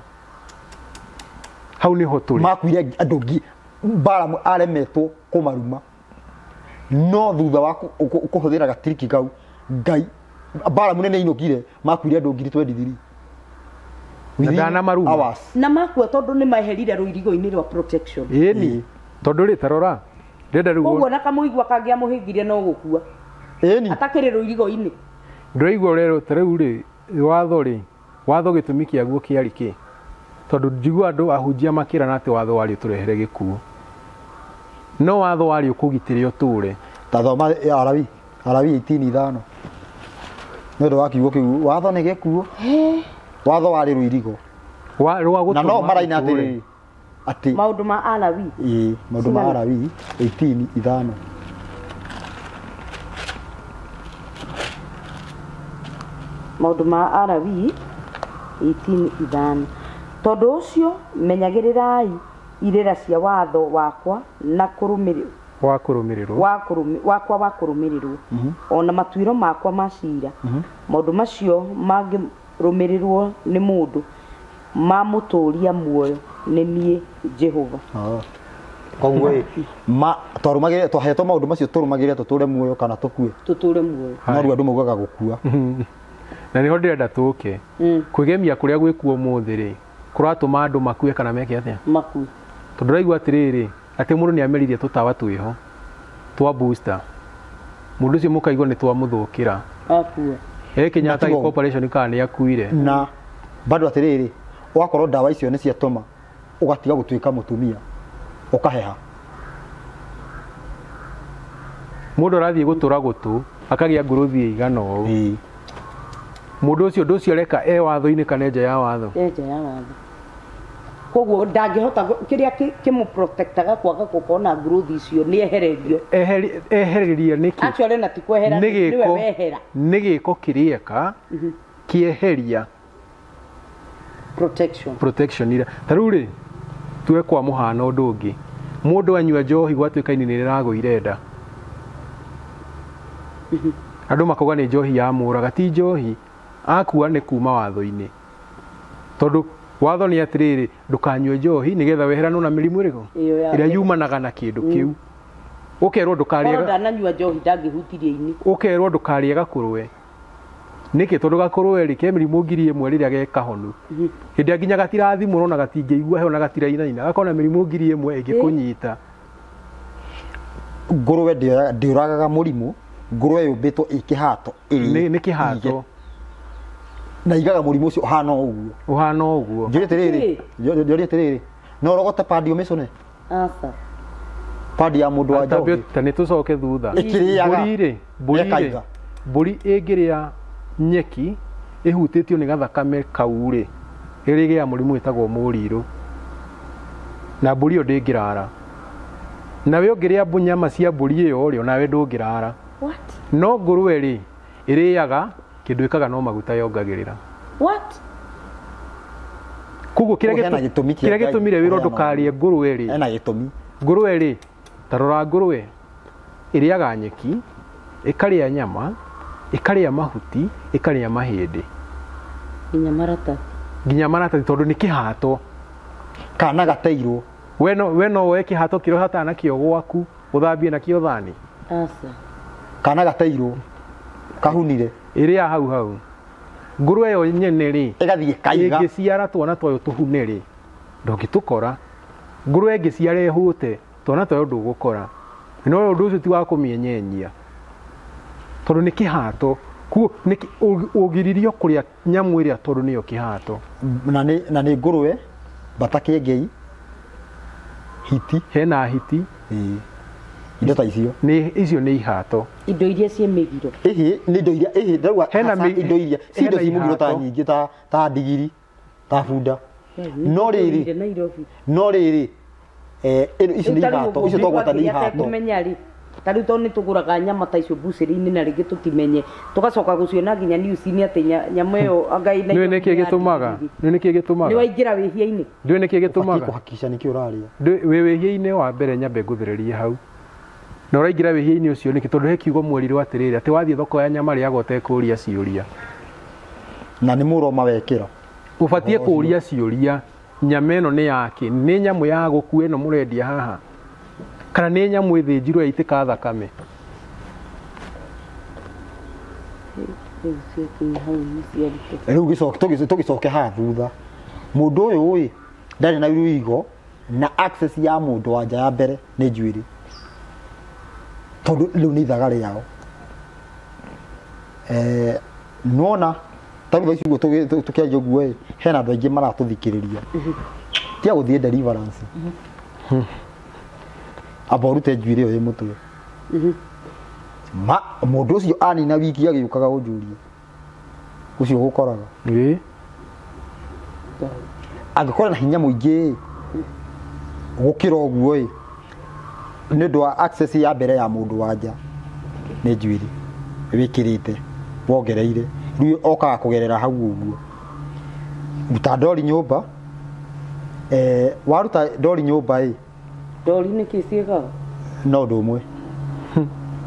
hau nĩho tũrĩ makuire andũ ngi Balamu aremetwo kũmaruma no thutha wa kũhũthĩra gatiriki kau Ngai Balamu nĩ ainũkire makuire andũ 23,000 na ndanamaruma na makua tondũ nĩ maherire rũirigo-inĩ rwa protection ĩni tondũ rĩ tarora ndĩrenda rĩu koguo na kamũigua kangĩamũhĩngire no gũkua ĩni atakĩrĩ rũirigo-inĩ ndĩraigua ũrerwo ta rĩu rĩ watho rĩ watho gĩtũmi kĩaguo kĩarĩ kĩ tondũ njigua andũ ahunjia makĩrana atĩ watho warĩ ũtũrehere gĩkuũ No watho warĩ ũkũgitĩre ũtũre. Tathoma ya Arabi, Arabi 18:5. Nĩ ũndũ wa kiugo kĩu watho nĩ gĩkuũ. Watho warĩ rũirigo. Rwa Na no gũtũma maraina ũtũre. atĩrĩrĩ atĩ Maũndũ ma Alawi. ĩĩ maũndũ ma Cigana? Arabi 18:5. Maũndũ ma Alawi 18:5. Tondũ ũcio menyagĩrĩrai irĩra cia watho wakwa na kũrũmĩrĩrwo Wa kũrũmĩrĩrwo. Wakwa wa kũrũmĩrĩrwo ona matuĩro makwa ma cira. Maũndũ macio mangĩrũmĩrĩrwo nĩ mũndũ mamũtũũria muoyo nĩ niĩ Jehova. Koguo ĩ ma twarũmagĩrĩra twahetwo maũndũ macio tũrũmagĩrĩre tũtũre muoyo kana tũkue. Tũtũre muoyo. No rĩu andũ maugaga gũkua. Na nĩho ndĩrenda tũke. Kwĩgemia kũrĩa gwĩkuo ũmũthĩ rĩ kũratũma andũ makue kana meke atĩa? Makue. Tondũ ũraigua atĩrĩrĩ atĩ mũndũ nĩ ameririe tũtawa twĩho twa booster. Mũndũ ũcio mũkaigua nĩ twamũthũkĩra. Akua. E Kenyatta Matigo. Corporation kana nĩ akuire. Na bado atĩrĩrĩ wakorwo ndawa icio nĩ ciatũma ũgatiga gũtuĩka mũtumia ũkaheha. Mũndũ arathiĩ gũtũra gũtũ akagĩa ngũrũthi ĩigana ũũ. Ĩĩ. Mũndũ ũcio ũndũ ũcio areka e watho-inĩ kana nja ya watho? E nja ya watho. Koguo ndangĩhota kĩrĩa kĩmũprotectaga kwaga gũkorwo na growth icio nĩ ehererio. Ehereria nĩkĩ? Actually na ti kwehera Nĩ nĩwe gĩko wehera. nĩ gĩko kĩrĩeka kĩeheria Protection. Protection ira. Ta rĩu rĩ tuwe kwa mũhano ũndũ ũngĩ. Mũndũ anyua njohi gwatuĩka ini nĩ rĩragũire nda. Andũ makauga nĩ njohi ya mũraga, ti njohi. Akua nĩ kuma watho-inĩ. Tondũ watho nĩ atĩrĩrĩ ndũkanyue njohi nĩgetha weheranwo na mĩrimũ ĩrĩkũ? Ĩrĩa yumanaga na kĩndũ kĩu. Ũkerwo ndũkarĩe Korwo ndananyua njohi ndangĩhutirie ini. Ũkerwo ndũkarĩe gakũrũwe. Nĩkĩ? Tondũ gakũrũwe rĩ ke mĩrimũ 1000 rĩrĩa ge kahonu. Hĩndĩ ĩrĩa nginya gatirathimũrwo na gatingĩigua heho na gatirainaina gakona mĩrimũ 1000 ĩngĩkũnyita. Ngũrũwe ndĩũragaga mũrimũ, ngũrũwe yũmbĩtwo ĩ kĩhato. Nĩ kĩhato. Na igaga mũrimũ ũcio ũhana o ũguo. Ũhana o ũguo. Njũrie atĩrĩrĩ, njũrie atĩrĩrĩ, no ũrogote pandi ũmĩcũne? Aca. Pandi ya mũndũ wa njohi. Ta nĩ tũcoke thutha. Ĩkĩrĩaga. Mbũri rĩ, mbũri ĩngĩrĩa nyeki ĩhutĩtio nĩ gathakame kau rĩ, ĩrĩgĩa mũrimũ wĩtagwo mũrirũ. Na mbũri ĩyo ndĩngĩrara. Nawe ũngĩrĩa nyama cia mbũri ĩyo rĩ, onawe ndũngĩrara. What? No ngũrũwe rĩ, ĩrĩaga kĩndũ ĩkaga no maguta yongagĩrĩra. What? Koguo kĩrĩa gĩtũmire wĩrwo ndũkarĩe ngũrũwe rĩ, hena gĩtũmi. Ngũrũwe rĩ, ta rora ngũrũwe ĩrĩaga nyeki, ĩkarĩa nyama, ĩkarĩa mahuti, ĩkarĩa mahĩndĩ. Nginya maratathi. Nginya maratathi tondũ nĩ kĩhato. Kana gateirwo. We no woe kĩhato kĩrĩa ũhataga nakĩo gwaku, ũthambie nakĩo thani. Aca. Kana gateirwo. Kahunire. Ĩrĩa hau hau. Ngũrũwe ĩyo nyene rĩ, ĩgathiĩ kaiga. Ĩngĩciara twana twayo tũhune rĩ, ndũngĩtũkora. Ngũrũwe ĩngĩciara ĩhũte, twana twayo ndũgũkora. No ũndũ ũcio ti wa kũmĩenyenyia. Tondũ nĩ kĩhato. Kuo nĩ ũgiririo kũrĩa nyamũ ĩrĩa tondũ nĩyo kĩhato. Na nĩ ngũrũwe, bata kĩengei, hiti. Hena hiti. Ĩĩ. Indo ta icio. Nĩ icio nĩ ihato. Indo iria ciĩ mĩgiro. Ĩhĩ, nĩ indo iria, ĩhĩ, ndauga Hena indo iria, ci indo hena ci mũgiro ta ihato. nyingĩ ta ndigiri, ta bunda. No rĩrĩ, no rĩrĩ, ĩno ici nĩ ihato, icio twagwata nĩ ihato. Kũmenya rĩ, ta rĩu tondũ nĩ tũgũraga nyama ta icio mbucĩrĩ-inĩ na rĩngĩ tũtimenye, tũgacoka gũciona nginya news-inĩ atĩ nyamũ ĩyo Ngai na Nĩũĩ nĩkĩ gĩtũmaga? Nĩũĩ nĩkĩ gĩtũmaga? Nĩ waingĩra wĩhia-inĩ. Ndũĩ nĩkĩ gĩtũmaga? Ũbatiĩ kũhakikisha nĩkĩ ũrarĩa. Wĩ wĩhia-inĩ wa mbere nyambe ngũthererie hau. Na ũraingĩra wĩhia-inĩ ũcio nĩkĩ? Tondũ he kiugo mwerirwo atĩrĩrĩ, atĩ wathiĩ thoko ya nyama rĩaga ũtekũũria ciũria. Na nĩ mũroma wekĩra. Ũbatiĩ kũũria ciũria, nyama ĩno nĩ yakĩ? Nĩ nyamũ ya gũkua ĩno mũrendia haha? Kana nĩ nyamũ ĩthĩnjirwo yaitĩka thakame? Rĩu tũgĩcoke haha thutha. Mũndũ ũyũ ĩ, ndarĩ na rũigo na access ya mũndũ wa nja ya mbere nĩ njuĩrĩ. Tondũ rĩu nĩ ithaga rĩao. Nĩwona ta rĩu thaa ici ũguo tũkĩaria ũguo ĩ, hena andũ aingĩ maratũthikĩrĩria. Ti a gũthiĩ deliverance. Amba ũrute njuĩrĩ ĩyo ĩ mũtwe. Ma mũndũ ũcio anina wiki agĩũkaga ũnjũrie. Ũcio ũgũkoraga. Ĩĩ. Angĩkorwo na hinya mũingĩ gũkĩra ũguo ĩ nĩ ũndũ wa access ya mbere ya mũndũ wa nja nĩ njuĩrĩ wĩkĩrĩte wongereire rĩu okaga kũgerera hau ũguo. Ruta ndori nyũmba, waruta ndori nyũmba ĩ Ndori nĩ kĩ ciĩkaga? No ũndũ ũmwe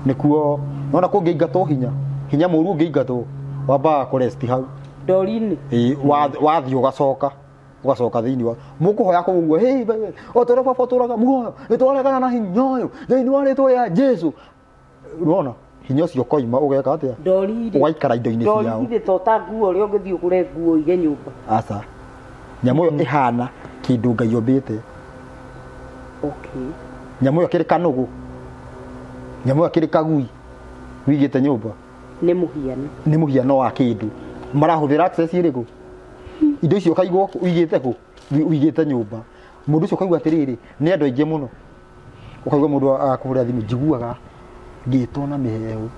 nĩkuo nona kũngĩingatwo hinya hinya mũru ũngĩingatwo wambaga kũresti hau ndori-inĩ. Ĩĩ, wathiĩ ũgacoka ũgacoka thĩinĩ wa mũkũhoya kũu ũguo hey o tũrĩa baba tũraga muoyo nĩtwaregana na hinya ũyũ thĩinĩ wa rĩtwa rĩa Jesũ. Unaona hinya ũcio ũkoima ũgeka atĩa? Ndori-rĩ, Ũgaikara indo-inĩ ndori ciao. githĩ to ta nguo ũrĩa ũngĩthiĩ ũgũre nguo ũige nyũmba. Aca. Nyamũ ĩyo ĩhana kĩndũ Ngai ombĩte. Okay. Nyamũ ĩyo kĩrĩ kanũgũ. Nyamũ ĩyo kĩrĩ kagui wigĩte nyũmba. Nĩ mũhiano. Nĩ mũhiano wa kĩndũ. Marahũthĩra access ĩrĩkũ? Indo icio ũkaigwo ũigĩte kũ? Ũigĩte nyũmba. Mũndũ ũcio ũkaigua atĩrĩrĩ, nĩ andũ aingĩ mũno. Ũkaigua mũndũ akũhũrĩra thimũ, njiguaga ngĩtwo na mĩheehũ.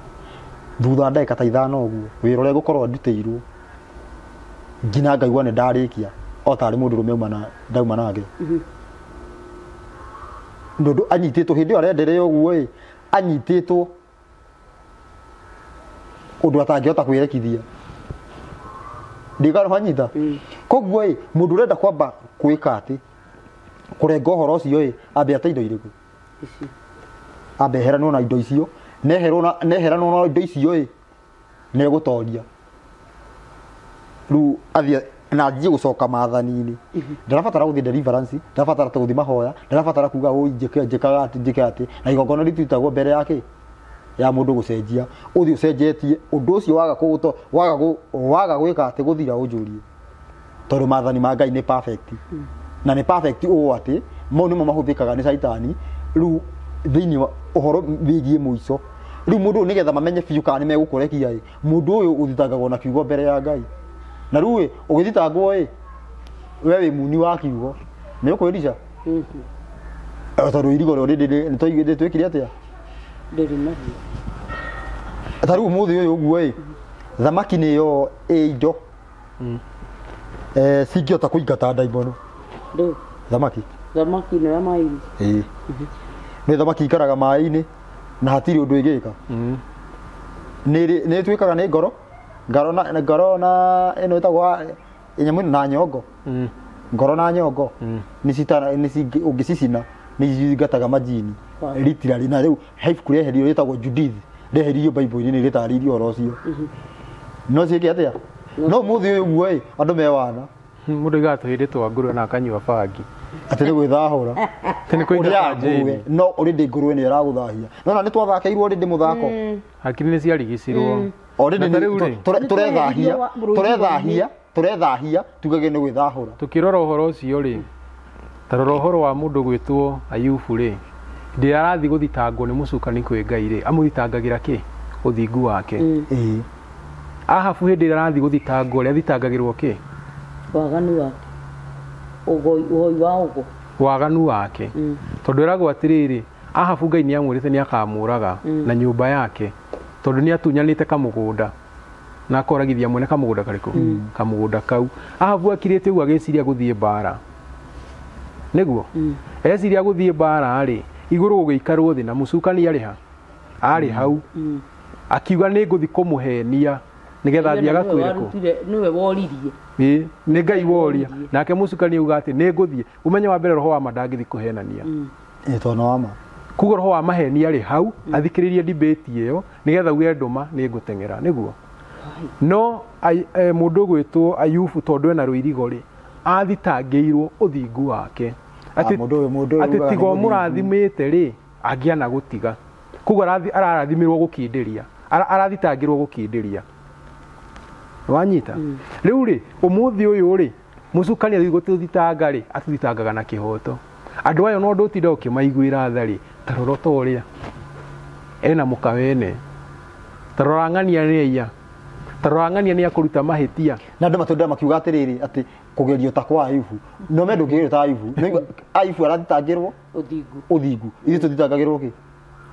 Thutha wa ndagĩka ta ithano ũguo, wĩra ũrĩa ngũkorwo ndutĩirwo, nginya ngaigua nĩ ndarĩkia, o tarĩ mũndũ ũrũme ndauma nake. Mũndũ anyitĩtwo hĩndĩ ĩyo arenderea ũguo ĩ, anyitĩtwo ũndũ atangĩhota kwĩrekithia. Ndikana wanyita. Koguo ĩ, mũndũ ũrenda kwamba kwĩka atĩ, kũrenga ũhoro ũcio ĩ, ambe ate indo irĩkũ? Ambe eheranwo na indo icio, neheranwo na indo icio ĩ, nĩegũtoria. Rĩu athiĩ na anjie gũcoka maathani-inĩ. Ndarabatara gũthiĩ deliverance, ndarabatara gũthiĩ mahoya, ndarabatara kuga ũũ njĩke njĩkaga atĩ njĩke atĩ, na igongona rĩtirutagwo mbere ya kĩ? Ya mũndũ gũcenjia. Ũthiĩ ũcenjetie, ũndũ ũcio waga kũgũto, waga gwĩka atĩ gũthira ũnjũrie. Tondũ maathani ma Ngai nĩ perfect. Na nĩ perfect ũũ atĩ, mau nĩmo mahũthĩkaga nĩ Caitani, rĩu thĩinĩ wa ũhoro wĩgiĩ mũico. Rĩu mũndũ ũyũ nĩgetha mamenye biũ kana nĩmegũkũrekia ĩ, mũndũ ũyũ ũthitangagwo na kiugo mbere ya Ngai. Na rĩu ĩ, ũgĩthitangwo ĩ, we wĩ muni wa kiugo. Nĩ ũkwĩrica? Tondũ irigo rĩrĩ nĩ twĩkire atĩa? Ndĩrĩ naguo. Ta rĩu ũmũthĩ ũyũ ũguo ĩ, thamaki nĩyo ĩ indo. Cingĩhota kũingata ndaimono. Ndũ? Thamaki. Thamaki nĩ ya maĩ-inĩ. Ĩĩ. Nĩ thamaki ikaraga maĩ-inĩ na hatirĩ ũndũ ĩgĩka. Nĩ ĩtuĩkaga nĩ ngoro. Ngoro na ngoro na ĩno ĩtagwo nyamũ ĩno na nyongo. Ngoro na nyongo. Nĩ citara nĩ ũngĩcicina nĩ cingataga majini. Literally na rĩu he ibuku rĩeheririo rĩtagwo Judith. Rĩeheririo Bible-inĩ nĩ rĩtarĩirie ũhoro ũcio. No ciĩke atĩa? No mũthĩ ũyũ ũguo ĩ, andũ me wana. Mũndũ aigaga tũhĩndĩ twa ngũrwe na akanyua bangi. Atĩ nĩ gwĩthahũra. Atĩ nĩ kũingata Ũrĩa ngũrwe, njĩri. no already ngũrwe nĩ ĩragũthahia. No na nĩ twathakeirwo already mũthako. Hakiri nĩ ciarigicirwo. Already Na ta rĩu rĩ, turethahia, turethahia, tugage nĩ gwĩthahũra. Tukĩrora ũhoro ũcio rĩ, ta rora ũhoro wa mũndũ gwĩtwo Ayubu rĩ, hĩndĩ ĩrĩa arathiĩ gũthitangwo nĩ mũcukani kwĩ Ngai rĩ, amũthitangagĩra kĩ? Ũthingu wake. Ĩĩ. Ahabu hĩndĩ ĩrĩa arathiĩ gũthitangwo rĩ, athitangagĩrwo kĩ? Waganu wake. Ũhoi wa ũgo. Waganu wake. Tondũ eragwo atĩrĩrĩ, Ahabu Ngai nĩ amwĩrĩte nĩ akamũraga na nyũmba yake, tondũ nĩ atunyanĩte kamũgũnda na akoragithia mwene kamũgũnda karĩkũ? Kamũgũnda kau. Ahabu akirĩte ũguo agĩciria gũthiĩ mbara. Nĩguo? Eciria gũthiĩ mbara rĩ, igũrũ gũgĩikarwo thĩ na mũcukani arĩ ha? Arĩ hau. Akiuga nĩ ngũthiĩ kũmũhenia nĩgetha athiĩ agakuĩre kũ? Nĩwe woririe. Ĩĩ, nĩ Ngai woria. Nake mũcukani auga atĩ nĩ ngũthiĩ. Ũmenye wa mbere roho wa ma ndangĩthiĩ kũhenania. Ĩĩ, tondũ nĩ wa ma. Koguo roho wa mahenia arĩ hau, athikĩrĩrie debate ĩyo nĩgetha uge ndũma nĩ ngũteng'era, nĩguo? No mũndũ ũgwĩtwo Ayubu tondũ ena rũirigo rĩ, athitangĩirwo ũthingu wake. Atĩ Mũndũ ũyũ, mũndũ ũyũ atĩ ugaga nĩ tiga mũthingu. ũmũrathimĩte rĩ, angĩana gũtiga. Koguo ararathimĩrwo gũkindĩria. Arathitangĩrwo gũkindĩria. Wanyita? Rĩu rĩ, ũmũthĩ ũyũ rĩ, mũcukani athiĩ gũtũthitanga rĩ, atũthitangaga na kĩhoto. Andũ aya no ndũtinda ũkĩmaiguĩra tha rĩ, ta rora ta ũrĩa ena mũka wene. Ta rora ng'ania nĩ aiya. Tarora ng'ania nĩ akũruta mahĩtia. Na andũ matũndaga makiuga atĩrĩrĩ atĩ kũgerio ta kwa Ayubu. No me ndũngĩgerio ta Ayubu. Nĩ Ayubu arathitangĩrwo Ũthingu. Ũthingu. Ithuĩ tũthitangagĩrwo kĩ?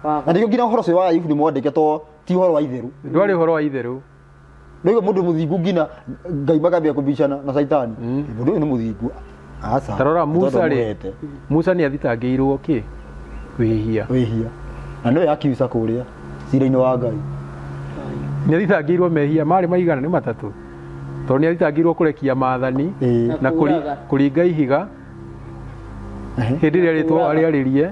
Na nĩkĩo nginya ũhoro ũcio wa Ayubu nĩ mwandĩke to ti ũhoro wa itherũ. Ndwarĩ ũhoro wa itherũ. Nĩguo mũndũ mũthingu nginya Ngai makambia kũbicana na Caitani. Mũndũ ũyũ nĩ mũthingu. Aca. Tarora Musa rĩ. Mũhete. Musa nĩ athitangĩirwo kĩ? Wĩhia. Wĩhia. Na nĩwe akiuca kũrĩa cira-inĩ wa Ngai. Nĩ athitangĩirwo mehia marĩ maigana nĩ matatũ. Tondũ nĩ athitangĩirwo kũrekia maathani na kũringa ihiga hĩndĩ ĩrĩa rĩtwo arĩarĩrie.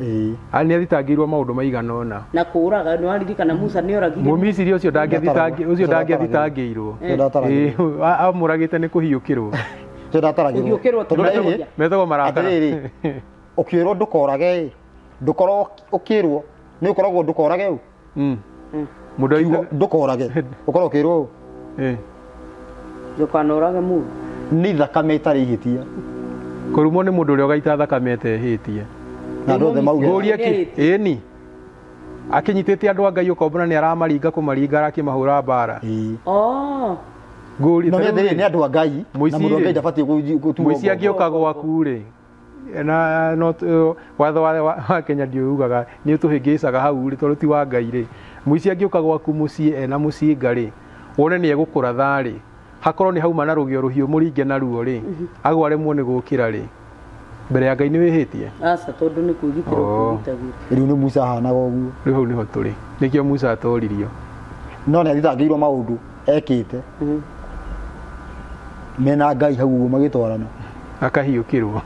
Nĩ athitangĩirwo maũndũ maigana ũna. Na kũũraga nĩ waririkana Musa nĩ oragire. Mũmisiri ũcio ndangĩathitangĩirwo. Amũragĩte nĩ kũhiũkĩrwo. Kũhiũkĩrwo tondũ metagwo marakara. Atĩrĩrĩ, ũkĩrwo ndũkorage ndũkorwo ũkĩrwo nĩ ũkoragwo ndũkorage ũ. Mũndũ ndũkorage ũkorwo ũkĩrwo ũ. Ndũkanorage mũndũ. Nĩ thakame ĩtarĩ ihĩtia. Kũrumwo nĩ mũndũ ũrĩa ũgaita thakame ĩtehĩtie. Na andũ othe mauge. Ngũria kĩ? Ĩni. Akĩnyitĩte andũ a Ngai ũkombona nĩ aramaringa kũmaringa arakĩmahũra mbara. Ngũria. No nĩ andũ a Ngai na mũndũ wa Ngai ndabatiĩ gũtuo. Mũici angĩũka gwaku rĩ na no watho wa Kenya ndiugaga nĩ ũtũhĩngĩcaga hau rĩ tondũ ti wa Ngai rĩ. Mũici angĩũka gwaku mũciĩ ena mũcinga rĩ wone nĩ egũkũratha rĩ hakorwo nĩ hauma na rũgĩo rũhiũ mũringe naruo rĩ agwaremwo nĩ gũkĩra rĩ mbere ya Ngai nĩ wĩhĩtie. Aca tondũ nĩ kwĩgitĩra ũkwĩgitagĩra. Rĩu nĩ Musa ahanaga ũguo. Rĩu hau nĩho tũrĩ. Nĩkĩo Musa atoririo. No nĩ athitangĩirwo maũndũ ekĩte. Mena Ngai hau ũguo magĩtwarana. Akahiũkĩrwo.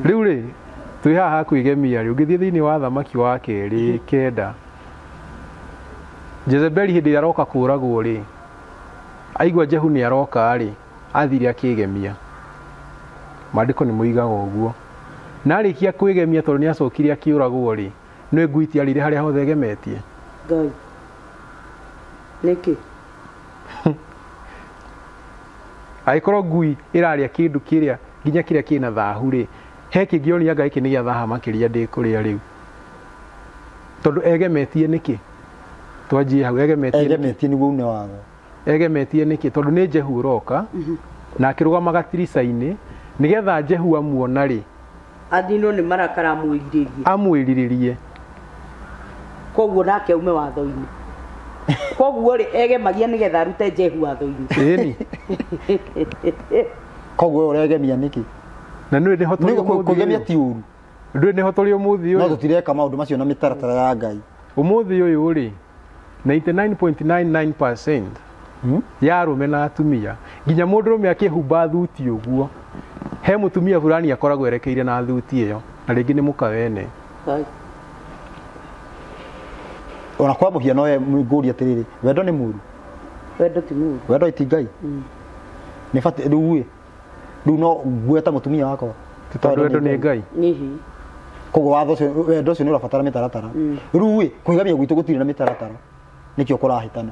Rĩu rĩ twĩ haha kwĩgemia rĩ ũngĩthiĩ thĩinĩ wa thamaki wa kerĩ kenda Jezebeli hĩndĩ ĩrĩa aroka kũũragwo rĩ aigua Jehu nĩ aroka rĩ athire akĩgemia. Maandĩko nĩ moigaga ũguo. Na arĩkia kwĩgemia tondũ nĩ acokire akĩũragwo rĩ nĩ ngui itiarĩire harĩa hothe egemetie. Ngai. Nĩkĩ? Angĩkorwo ngui ĩrarĩa kĩndũ kĩrĩa nginya kĩrĩa kĩna thahu rĩ he kĩngĩonia Ngai kĩ nĩ gĩa thaha makĩria ndĩkũrĩa rĩu. Tondũ egemetie nĩkĩ? Twanjie hau egemetie. Egemetie nĩguo une watho. Egemetie nĩkĩ? Tondũ nĩ Jehu ũroka na akĩrũgama gatirica-inĩ nĩgetha Jehu amuona rĩ athinwo nĩ marakara amwĩrirĩrie. Amwĩrirĩrie. Koguo nake aume watho-inĩ. Koguo rĩ egemagia nĩgetha arute Jehu watho-inĩ. Ĩni. Koguo ũregemia nĩkĩ? Na nĩ nĩho tũrĩ ũmũthĩ. Kũgemia ti ũru. Ndũĩ nĩho tũrĩ ũmũthĩ ũyũ. No tũtireka maũndũ macio na mĩtaratara ya Ngai. Ũmũthĩ ũyũ rĩ 99.99% ya arũme na atumia nginya mũndũrũme akĩhumba thuti ũguo he mũtumia fulani akoragwo erekeire na thuti ĩyo na rĩngĩ nĩ mũka wene. Ona kwa mũhiano ngũria atĩrĩrĩ wendo nĩ mũru. Wendo ti mũru. Wendo ti Ngai. Nĩ batiĩ rĩu rĩu no ngweta mũtumia wakwa. Tondũ wendo nĩ Ngai. Koguo watho ũcio wendo ũcio nĩ ũrabatara mĩtaratara. Rĩu kwĩgemia gwitũ gũtirĩ na mĩtaratara. Nĩkĩo kũrahĩtana.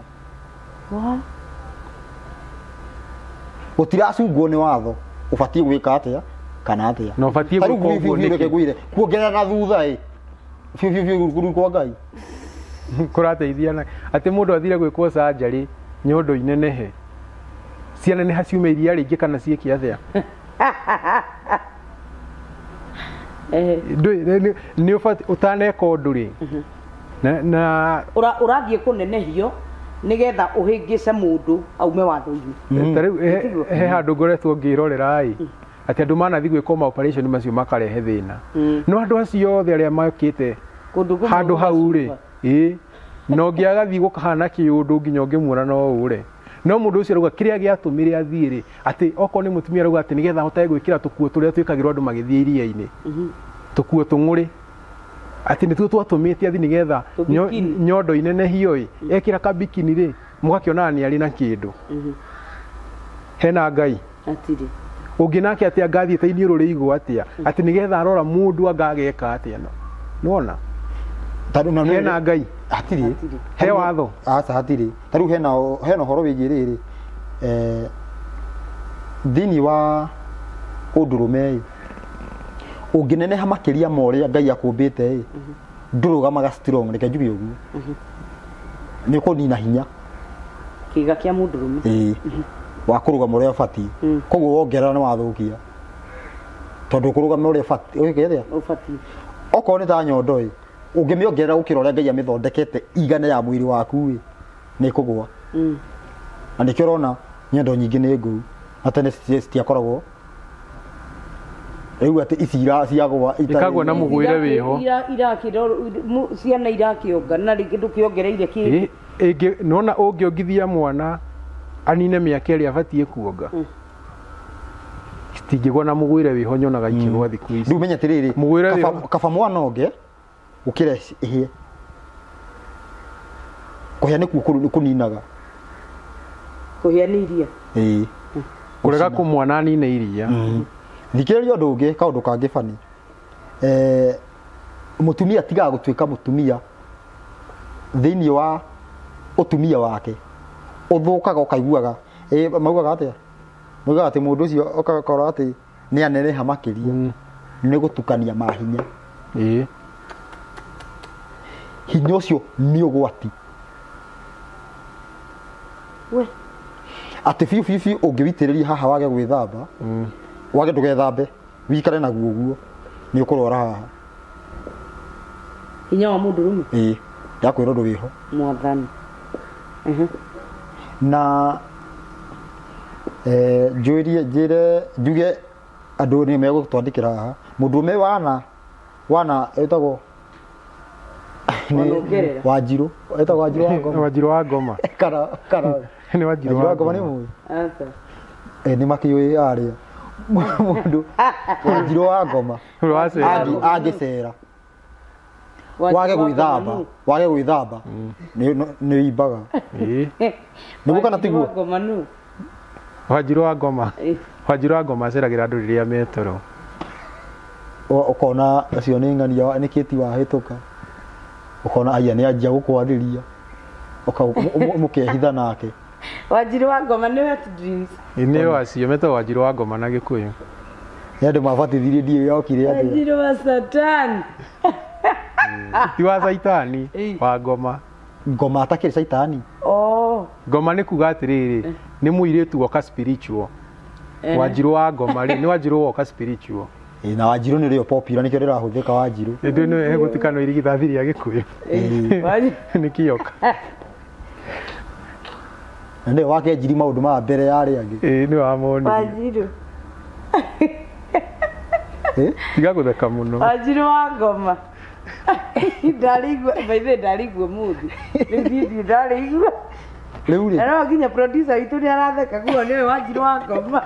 Gũtiracungwo nĩ watho ũbatiĩ gwĩka atĩa kana atĩa. Na ũbatiĩ gwĩka ũguo nĩkĩ? Kuongerera na thutha ĩ biũ biũ biũ kwa Ngai. Kũrateithia na atĩ mũndũ athire gwĩkwo surgery nyondo inenehe. Cianeneha ciume iria rĩingĩ kana ciĩke atĩa? Nĩ ũbatiĩ ũtaneka ũndũ rĩ na ũrathiĩ kũnenehio nĩgetha ũhĩngĩce mũndũ aume watho-inĩ. Ta rĩu he handũ ngoretwo ngĩrorera ĩ atĩ andũ manathiĩ gwĩkwo ma operation macio makarehe thĩna. No andũ acio othe arĩa mokĩte handũ hau rĩ ĩ na ũngĩ agathiĩ gũkahana kĩũndũ nginya ũngĩmuona no ũre. No mũndũ ũcio arauga kĩrĩa gĩatũmire athiĩ rĩ atĩ okorwo nĩ mũtumia arauga atĩ nĩgetha ahotage gwĩkĩra tũkuo tũrĩa twĩkagĩrwo andũ magĩthiĩ iria-inĩ. Tũkuo tũng'ũrĩ. Atĩ nĩtuo twatũmĩte athiĩ nĩgetha nyondo inenehio ĩ ekĩra kabikini rĩ mũgakĩonaga nĩ arĩ na kĩndũ. Hena Ngai. Hatirĩ. Ũngĩ nake atĩ angathiĩte iniũrũ rĩigwo atĩa atĩ nĩgetha arora mũndũ anga ageka atĩa no. Nĩwona? Hena Ngai. Hatirĩ. He watho. Aca hatirĩ. Ta rĩu hena ũhoro wĩgiĩ rĩrĩ thĩinĩ wa ũndũrũme ĩ ũngĩneneha makĩria ma ũrĩa Ngai akũmbĩte ĩ ndũrũgamaga strong reke njuge ũguo. Nĩ ũkũnina hinya kĩga kĩa mũndũrũme. Ĩĩ, wa kũrũgama ũrĩa ũbatiĩ. Koguo wongerera nĩ wathũkia, tondũ kũrũgama ũrĩa ũbatiĩ ũgĩke atĩa? Ũbatiĩ. Okorwo nĩ ta nyondo ĩ, ũngĩmĩongerera gũkĩra ũrĩa Ngai amĩthondekete igane ya mwĩrĩ waku ĩ, nĩ ĩkũgũa. Na nĩkĩo ũrona nyondo nyingĩ nĩ ngũu, na tene citiakoragwo rĩu atĩ ici ciagũa itarĩ- Ikagũa na mũgwĩre wĩho. Ciana irakĩonga na rĩngĩ ndũkĩongereire kĩndũ. Ĩngĩ nona ũngĩongithia mwana anine mĩaka ĩrĩa abatiĩ kuonga, citingĩgwa na mũgwĩre wĩho, nyonaga ikĩgwa thikũ ici. Rĩu menya atĩrĩrĩ, Mũgwĩre wĩho. Kaba mwana onge gũkĩra ĩhĩe. Kũhĩa nĩkuo kũninaga. Kũhĩa nĩ iria. Ĩĩ. Kũrega kũmwana anine iria. Thikĩrĩria ũndũ ũngĩ, kaũndũ kangĩ bani. Mũtumia tigaga gũtuĩka mũtumia thĩinĩ wa ũtumia wake, ũthũkaga ũkaiguaga. Maugaga atĩa? Maugaga atĩ mũndũ ũcio ũgakora atĩ nĩ aneneha makĩria, nĩ gũtukania mahinya. Hinya ũcio nĩ ũgwati. We. Atĩ biũ biũ biũ ũngĩwitĩrĩria haha wage gwĩthamba, wage ndũgethambe, wikare naguo ũguo, nĩ ũkũrwara haha. Hinya wa mũndũrũme? Ĩĩ, ndakwĩra ũndũ wĩho. Mwathani. Na njũrie, njĩre, njuge andũ nĩ megũtwandĩkĩra haha. Mũndũrũme wana ĩtagwo Wanongerera. Wanjirũ, ĩtagwo Wanjirũ wa Ngoma. Wanjirũ wa Ngoma. Kana Nĩ Wanjirũ Wanjirũ wa wa Ngoma nĩ Ngoma. mũĩ? Aca. Nĩ makĩũĩ arĩa. Mũndũ Wanjirũ wa Ngoma. Ũrĩa wa cera. Angĩcera. Wage gwĩthamba, wage gwĩthamba. Nĩ ũimbaga. Nĩguo kana tiguo? Ngoma nũ? Wanjirũ wa Ngoma. Wanjirũ wa Ngoma aceragĩra andũ rĩrĩa metoro. Ũkona ũcio nĩ ng'ania nĩ kĩti wahĩtũka. Ũkona aya nĩ anjia gũkwarĩria. Mũkehitha nake. Wanjirũ wa Ngoma nĩ wet dreams. Nĩ wacio metagwo Wanjirũ wa Ngoma na Gĩkũyũ. Nĩ andũ mabatithirie ndiĩ yokire atĩa. Wanjirũ wa Satan. Ti wa Saitani, wa Ngoma. Ngoma atakĩrĩ Saitani. Oh. Ngoma nĩ kuga atĩrĩrĩ, nĩ mũirĩtu woka spiritual. Wanjirũ wa Ngoma rĩ, nĩ Wanjirũ woka spiritual. Na Wanjirũ nĩ rĩo popular, nĩkĩo rĩrahũthĩka Wanjirũ. Ĩndĩ nĩ egũtikanwo irigithathi rĩa Gĩkũyũ. Nĩ kĩoka. Na nĩwe wakenjiri maũndũ ma mbere ya arĩa angĩ. Nĩ wamoni. Wanjirũ. Tiga gũtheka mũno. Wanjirũ wa Ngoma. Ndarĩigua, by the way, ndarĩigua mũthĩ. Rĩu niĩ ndirĩ ndarĩigua. Rĩu rĩ. Na no nginya producer witũ nĩ aratheka kuo nĩwe Wanjirũ wa Ngoma.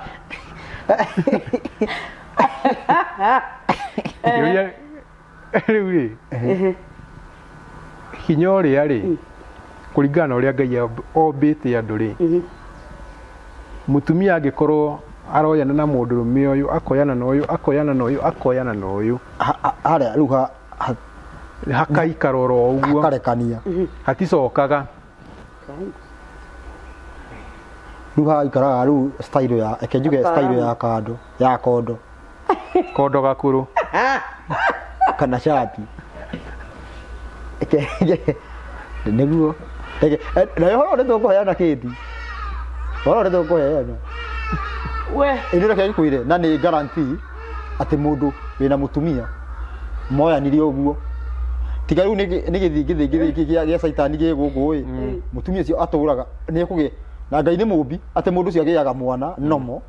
Rĩu rĩ. Hinya ũrĩa rĩ, kũringana na ũrĩa Ngai ombĩte andũ rĩ, mũtumia angĩkorwo aroyana na mũndũrũme ũyũ, akoyana na ũyũ, akoyana na ũyũ, akoyana na ũyũ. Harĩa rĩu hakaikara oro ũguo. Hakarekania. Haticokaga. Rĩu haikaraga rĩu style ya, reke njuge style ya kando, ya kondo. Kondo gakũrũ. Kana shati. Reke, nĩguo. Reke, na ũhoro nĩ tũkũheana kĩndi. Ũhoro nĩ tũkũheana. We. Ĩndĩ reke ngwĩre, na nĩ guarantee atĩ mũndũ wĩna mũtumia moyanire ũguo. Tiga rĩu nĩ gĩthingithingithingĩ gĩa Saitani gĩ gũkũ ĩ. Mũtumia ũcio atũraga nĩ ekũgĩa na Ngai nĩ mũmbi atĩ mũndũ ũcio agĩaga mwana nomo.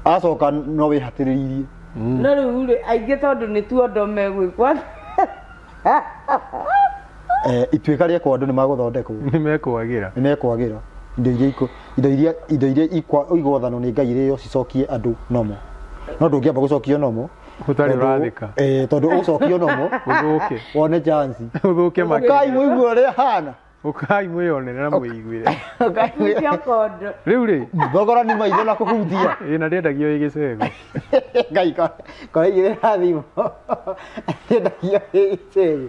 Acoka no wĩhatĩrĩirie. No rĩu rĩ, aingĩ tondũ nĩ tuondo megwĩkwo. Ituĩka rĩekwo andũ nĩ magũthondekwo. Nĩ mekwagĩra. Nĩ mekwagĩra. Indo iria ikũ, indo iria, indo iria ikwa, igwathanwo nĩ Ngai irĩo cicokie andũ nomo. No ndũngĩamba gũcokio nomo. Ũtarĩ ũrathĩka. Tondũ ũgũcokio nomo, Ũthũke. Wone chance. Ũthũke makĩria. Ũkai mũigue ũrĩa hana. Ũkai mwĩyonere na mwĩiguĩre. Ũkai mwĩyonere. Kondo. Rĩu rĩ, thogora nĩ maitho na kũhutia. Ĩ, na ndĩendagio ĩ gĩcego. Ngai koraigĩrĩra thimũ. Ndĩendagio ĩ gĩcego.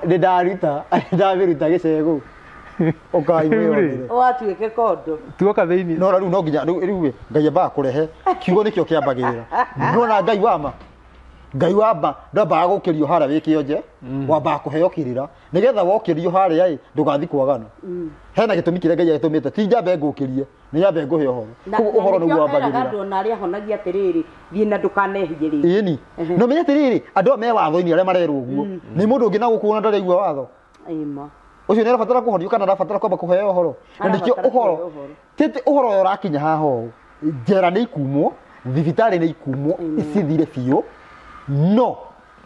Nĩ ndaruta, ndamĩruta gĩcego. Ũkai mwĩyonere. Watuĩke kondo. Tuoka thĩinĩ. No rĩu no nginya rĩu rĩ, Ngai ambaga kũrehe kiugo nĩkĩo kĩambagĩrĩra. Nĩwona Ngai wa ma. Ngai wamba ndambaga gũkĩrio harĩa wĩ kĩonje, wambaga kũheo kĩrĩra nĩgetha wokĩrio harĩa ĩ ndũgathiĩ kwagana. Hena gĩtũmi kĩrĩa Ngai agĩtũmĩte, ti njambe ngũkĩrie, nĩ nyambe ngũhe ũhoro. Koguo ũhoro nĩguo wambagĩrĩra. Andũ ona arĩa ahonagia atĩrĩrĩ, thiĩ na ndũkanehie rĩngĩ. Ĩni no menye atĩrĩrĩ, andũ aya me watho-inĩ arĩa marerwo ũguo nĩ mũndũ ũngĩ na gũkũ ona ndaraigua watho. Ĩma. Ũcio nĩ arabatara kũhonio kana arabatara kwamba kũheo ũhoro. Na nĩkĩo Arabatara ũhoro kũheo ũhoro. tĩtĩ ũhoro ũyũ ũrakinya haha ũũ, njera nĩ ikumwo, thibitarĩ nĩ ikumwo, icithire biũ, no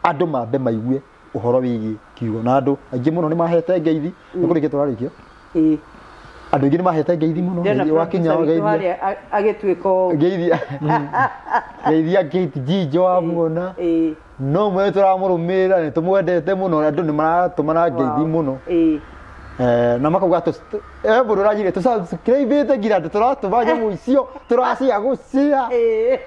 andũ mambe maigue ũhoro wĩgiĩ kiugo. Na andũ aingĩ mũno nĩ mahete ngeithi, nĩ kũrĩkia tũrarĩkia. Ĩĩ. Andũ aingĩ nĩ mahete ngeithi mũno, Ndĩrona wakinya producer witũ ngeithia. harĩa agĩtuĩka ũũ. Ngeithia ngeithia Kate Jijo wamuona. Ĩĩ. No mwe tũramũrũmĩrĩra, nĩ tũmwendete mũno, andũ nĩ maratũmana ngeithi mũno. Ĩĩ. Na makauga mũndũ ũranjire tũsubscribe nginya andũ tũratũma nyamũ icio tũracia gũcia. Ĩĩ.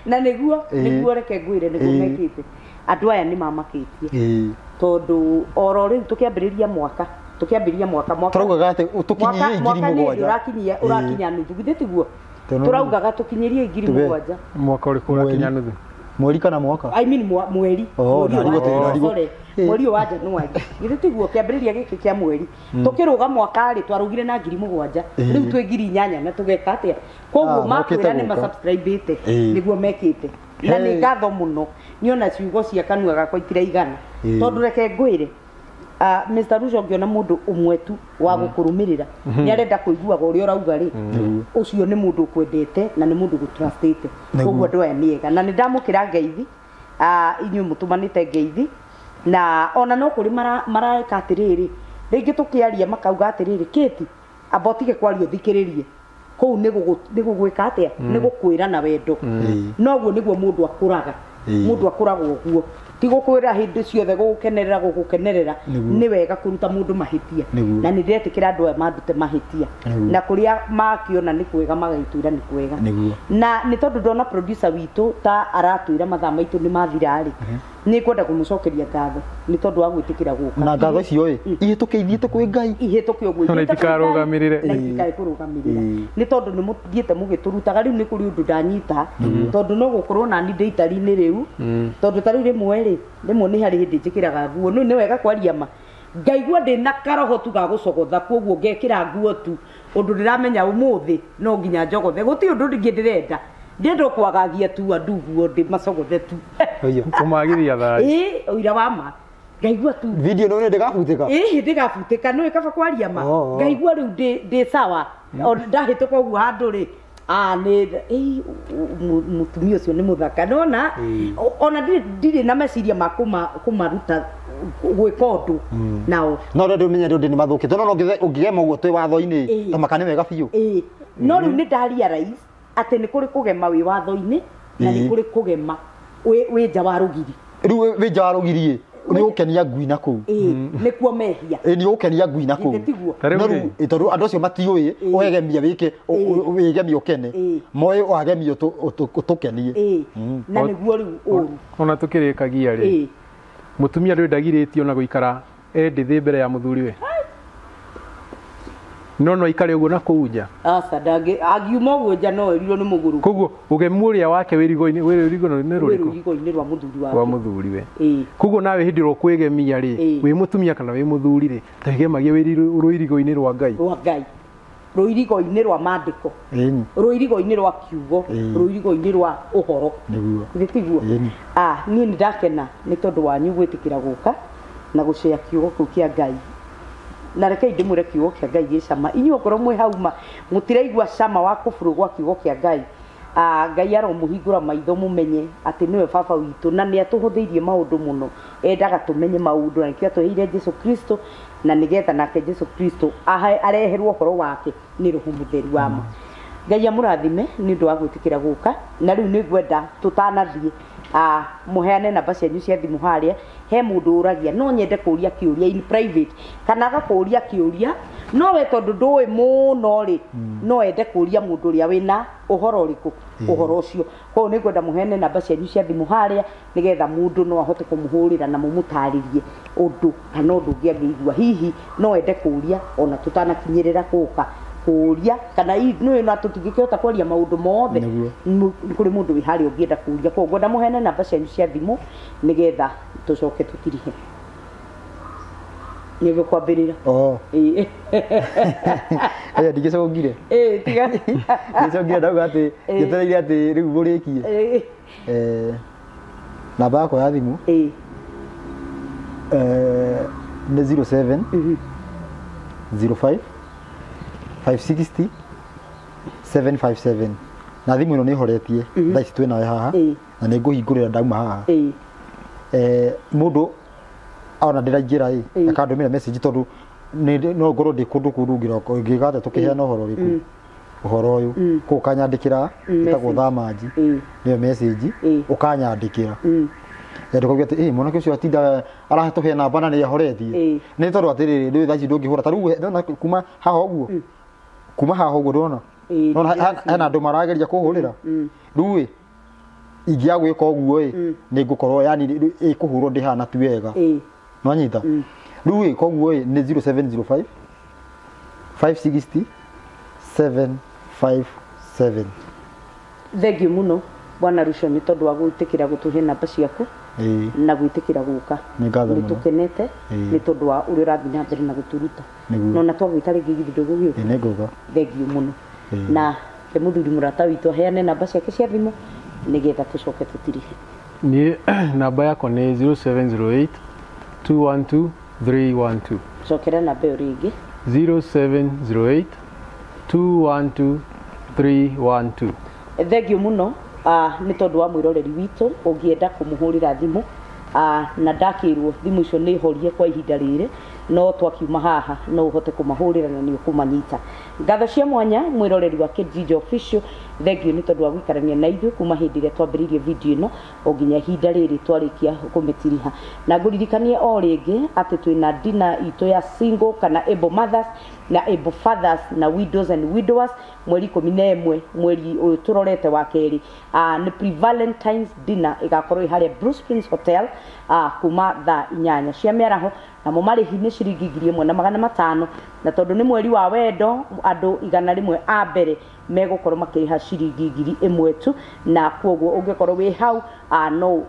Na nĩguo Ĩĩ. nĩguo reke ngwĩre nĩguo Ĩĩ. mekĩte. Andũ aya nĩ mamakĩtie. Ĩĩ. Tondũ oro rĩu tũkĩambĩrĩria mwaka, tũkĩambĩrĩria mwaka mwaka Tũraugaga atĩ tũkinyie mwaka ngiri nĩ mũgwanja. ũrakinyia Ĩĩ. ũrakinya nuthu, githĩ tiguo? Tondũ- Tũraugaga tũkinyĩrie ngiri Tũbe. mũgwanja. Mwaka ũrĩkũ ũrakinya nuthu? Mweri kana mwaka? I mean mweri. Oh, Mweri ndarigwo wa- tĩ- ndarigwo. sorry, Ĩĩ. mweri ũyũ wa January. Githĩ tiguo kĩambĩrĩria gĩkĩ kĩa mweri. Tũkĩrũga mwaka rĩ twarũgire na ngiri mũgwanja. Ĩĩ. Rĩu twĩ ngiri inyanya na tũgeka atĩa? Koguo Ah, mokĩte makwĩra nĩ gũka. masubscribe-ĩte Ĩĩ. nĩguo mekĩte. Na nĩ Hey. ngatho mũno. Niona ciugo cia kanua gakwa itiraigana. Ĩĩ. Tondũ reke ngwĩre, Mr. Ruto ngĩona mũndũ ũmwe tu wa gũkũrũmĩrĩra nĩ arenda kũiguaga ũrĩa ũrauga rĩ, ũcio nĩ mũndũ ũkwendete na nĩ mũndũ gũtrustĩte. Nĩguo. Koguo andũ aya nĩ ega na nĩ ndamũkĩra ngeithi, inyuĩ mũtũmanĩte ngeithi, na ona no kũrĩ mareka atĩrĩrĩ, rĩngĩ tũkĩaria makauga atĩrĩrĩ, Kate amba ũtige kwaria ũthikĩrĩrie, kũu nĩ gũgwĩka atĩa, nĩ gũkwĩra na wendo. Noguo nĩguo mũndũ akũraga. Ĩĩ. Mũndũ akũraga ũguo, ti gũkwĩra hĩndĩ ciothe gũgũkenerera gũgũkenerera. Nĩguo. Nĩ wega kũruta mũndũ mahĩtia. Nĩguo. Na nĩ ndĩretĩkĩra andũ aya mandute mahĩtia. Nĩguo. Na kũrĩa makĩona nĩ kwega magagĩtwĩra nĩ kwega. Nĩguo. Na nĩ tondũ ndona producer witũ ta aratwĩra mathaa maitũ nĩ mathira rĩ, nĩ ngwenda kũmũcokeria ngatho nĩ tondũ wa gwĩtĩkĩra gũka. Na ngatho icio ĩ ihĩtũke ithiĩte kwĩ Ngai. Ihĩtũke ũguo Na ithiĩte kwĩ Ngai, itikarũgamĩrĩre. na itikae kũrũgamĩrĩra. Ĩĩ. Nĩ tondũ nĩ mũthiĩte mũgĩtũrutaga. Rĩu nĩ kũrĩ ũndũ ndanyita, tondũ no gũkorwo nani ndĩ itari-inĩ rĩu, tondũ ta rĩu rĩmwe rĩ, rĩmwe nĩ harĩ hĩndĩ njĩkĩraga nguo, nĩ wega kwaria ma, ngaigua ndĩ na karoho tu ga gũcogotha, koguo ngekĩra nguo tu ũndũ ndĩramenya ũmũthĩ no nginya njogothe, gũtirĩ ũndũ ndingĩ ndĩrenda, ndĩrenda kwagagia tu andũ guo ndĩ macogothe tu. Ũiyo. Kũmagithia thayũ. Ĩĩ, ũira wa ma ngaigua tu Video no nĩ ndĩgabutĩka. Ĩĩ, ndĩgabutĩka, nĩ kaba kwaria ma. Oh, oh. Ngaigua rĩu ndĩ sawa. O ndahĩtũka ũguo handũ rĩ, nĩ ĩĩ, mũtumia ũcio nĩ mũthaka nona ona ndirĩ na meciria ma kũmaruta gwĩka ũndũ nao. No rĩu ũmenye ndũ nĩ mathũkĩte, no ũngĩgema ũguo twĩ watho-inĩ Ĩĩ. ta maka nĩ wega biũ. Ĩĩ, no rĩu nĩ nda realize atĩ nĩ kũrĩ kũgema wĩ watho-inĩ na nĩ Ĩĩ. kũrĩ kũgema wĩ nja wa rũgiri. Rĩu wĩ nja wa rũgiri ĩ nĩ ũgũkenia ngui na kũu. Ĩĩ, nĩkuo mehia. Ĩĩ, nĩ ũgũkenia ngui na kũu. Githĩ tiguo? Ta rĩu No rĩ. rĩu, ĩ, tondũ andũ acio matiũĩ ũgegemia wĩke wĩgemie ũkene, Ĩĩ. moĩ wagemia ũtũkenie. Ĩĩ, na nĩguo rĩu ũru. Ona tũkĩrĩkagia rĩ, Ĩĩ. mũtumia ndũrĩ ndagirĩtio na gũikara endĩthĩ mbere ya mũthuriwe, no aikare ũguo na kũu nja. Aca, ndangĩ angiuma ũguo nja no erirwo nĩ mũgũrũ. Koguo ũgemu ũrĩa wake wĩ rigo-inĩ wĩ rũrigo-inĩ nĩ Wĩ rũrĩkũ? rũrigo-inĩ rwa mũthuri Rwa wake. mũthuriwe. Ĩĩ. Koguo nawe hĩndĩ ĩrĩa ũkwĩgemia rĩ, Ĩĩ. wĩ mũtumia kana wĩ mũthuri rĩ, ta wĩgemagie wĩ rũirigo-inĩ rwa Ngai. Rwa Ngai, rũirigo-inĩ rwa maandĩko, Ĩni. rũirigo-inĩ rwa kiugo, Ĩĩ. rũirigo-inĩ rwa ũhoro. Nĩguo. Githĩ tiguo? Ĩni. Niĩ nĩ ndakena nĩ tondũ wanyu gwĩtĩkĩra gũka na gũcea kiugo kĩu kĩa Ngai. Na rekei ndĩmwĩre kiugo kĩa Ngai gĩ cama. Inyuĩ okorwo mwĩ hau ma mũtiraigua cama wa kũburũ gwa kiugo kĩa Ngai, Ngai aromũhingũra maitho mũmenye atĩ nĩwe baba witũ na nĩ atũhũthĩirie maũndũ mũno. Endaga tũmenye maũndũ na nĩkĩo atũheire Jesu Kristo, na nĩgetha nake Jesu Kristo areherwo ũhoro wake nĩ Roho Mũtheru wa ma. Ngai amũrathime nĩ ũndũ wa gwĩtĩkĩra gũka. Na rĩu nĩ ngwenda tũtanathiĩ, mũheane namba cianyu cia thimũ harĩa. He mũndũ ũragia no nyende kũria kĩũria in private, kana agakũria kĩũria no we tondũ ndũĩ mũno rĩ, no ende kũria mũndũ ũrĩa wĩna ũhoro ũrĩkũ, ũhoro ũcio. Koguo nĩ ngwenda mũheane namba cianyu cia thimũ harĩa nĩgetha mũndũ no ahote kũmũhũrĩra na mũmũtarĩrie ũndũ kana ũndũ ũngĩ angĩigua hihi no ende kũria ona tũtanakinyĩrĩra gũka kũria kana nĩ na tũtingĩkĩhota kwaria maũndũ mothe. Nĩguo. Kũrĩ mũndũ wĩ harĩa ũngĩenda kũria, koguo ngwenda mũheane namba cianyu cia thimũ nĩgetha tũcoke tũtirihe. Nĩguo kwambĩrĩra. Oh. Ĩĩ. Aya ndingĩcongire. Ĩĩ, tiga. Ndingĩcongire ndauga atĩ njetereire atĩ rĩu mũrĩkie. Ĩĩ. Namba yakwa ya thimũ Ĩĩ. Nĩ 07 05 560 757 na thimũ ĩno nĩ horetie thaa ici twĩ nawe haha Ĩĩ. na nĩ ngũhingũrĩra ndauma haha. Ĩĩ. Mũndũ ona ndĩraingĩra ĩ Ĩĩ. akandũmĩra message tondũ no ngorwo ndĩ kũndũ kũndũ ngĩroka ngĩgate tũkĩheana ũhoro ũrĩkũ ũhoro ũyũ kũu ũkanyandĩkĩra ĩtagwo message. thamanji Ĩĩ. nĩyo message Ĩĩ. ũkanyandĩkĩra ndũkauge atĩ ĩ mwanake ũcio atinda aratũhe namba na nĩ ahoretie. Ĩĩ. Nĩ tondũ atĩrĩrĩ rĩu thaa ici ndũngĩhũra ta rĩu ndona kuma haha ũguo kuma haha ũguo ndona Ĩĩ, ndona hena andũ marageria kũhũrĩra rĩu ĩ ingĩaga gwĩka ũguo ĩ nĩ ngũkorwo yani ĩkũhũrwo ndĩ haha na ti wega. Ĩĩ. Nwanyita rĩu ĩ koguo ĩ nĩ 0705 560 757. Thengiũ mũno bwana Ruco nĩ tondũ wa gwĩtĩkĩra gũtũhe namba ciaku Ĩĩ. na gwĩtĩkĩra gũka. Nĩ ngatho nĩ mũno. tũkenete Ĩĩ. nĩ tondũ wa ũrĩa ũrathiĩ na mbere na gũtũruta. Nĩguo. No na twagwĩta rĩngĩ githĩ ndũgũgĩũka? Ĩĩ nĩ ngũka. Thengiũ mũno. Ĩĩ. Na ke mũthuri mũrata witũ aheane namba ciake cia thimũ nĩgetha tũcoke tũtirihe. Niĩ namba yakwa nĩ 0708 212 312. Cokera namba ĩyo rĩngĩ. 0708 212 312. Thengiũ mũno nĩ tondũ wa mwĩroreri witũ ũngĩenda kũmũhũrĩra thimũ na ndakĩrwo thimũ icio nĩ horie kwa ihinda rĩrĩ no twakiuma haha no ũhote kũmahũrĩra na nĩ ũkũmanyita. Ngatho cia mwanya mwĩroreri wa Kijiji Official, thengiũ nĩ tondũ wa gũikarania na ithuĩ kuma hĩndĩ ĩrĩa twambĩrĩirie video ĩno o nginya ihinda rĩrĩ twarĩkia kũmĩtiriha. Na ngũririkanie o rĩngĩ atĩ twĩna dinner itũ ya single kana able mothers na able fathers na widows and widowers mweri 11 mweri ũyũ tũrorete wa kerĩ. Nĩ pre-Valentine's dinner ĩgakorwo ĩ harĩa Blue Springs Hotel kuma thaa 8 cia mĩaraho, namo marĩhi nĩ ciringi 1500, na tondũ nĩ mweri wa wendo andũ 100 a mbere megũkorwo makĩrĩha ciringi 1000 tu, na koguo ũngĩkorwo wĩ hau no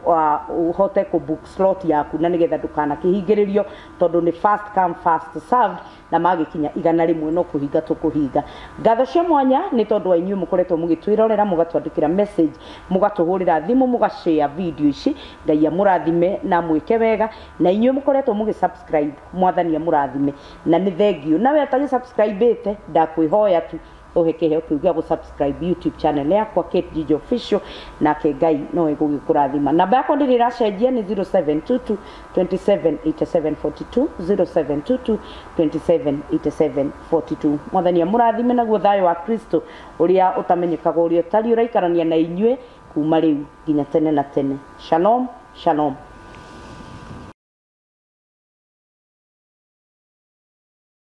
ũhote kũ book slot yaku na nĩgetha ndũkanakĩhingĩrĩrio tondũ nĩ first come first served, na magĩkinya 100 no kũhinga tũkũhinga. Ngatho cia mwanya nĩ tondũ wa inyuĩ mũkoretwo mũgĩtwĩrorera, mũgatwandĩkĩra message, mũgatũhũrĩra thimũ, mũgashare video ici. Ngai amũrathime na mwĩke wega, na inyuĩ mũkoretwo mũgĩ-subscribe, mwathani amũrathime na nĩ thengiũ. Nawe ũtagĩ-subscribe-ĩte ndakwĩhoya tu ũhe kĩheo kĩu gĩa gũ-subscribe YouTube channel yakwa Kate Gigi Official, nake Ngai no egũgĩkũrathima. Namba yakwa ndĩrĩ ĩracenjia nĩ 0722 27 87 42, 0722 27 87 42. Mwathani amũrathime naguo thayũ wa Kristo ũrĩa ũtamenyekaga ũrĩa ũtariĩ ũraikarania na inyuĩ kuma rĩu nginya tene na tene. Shalom, shalom.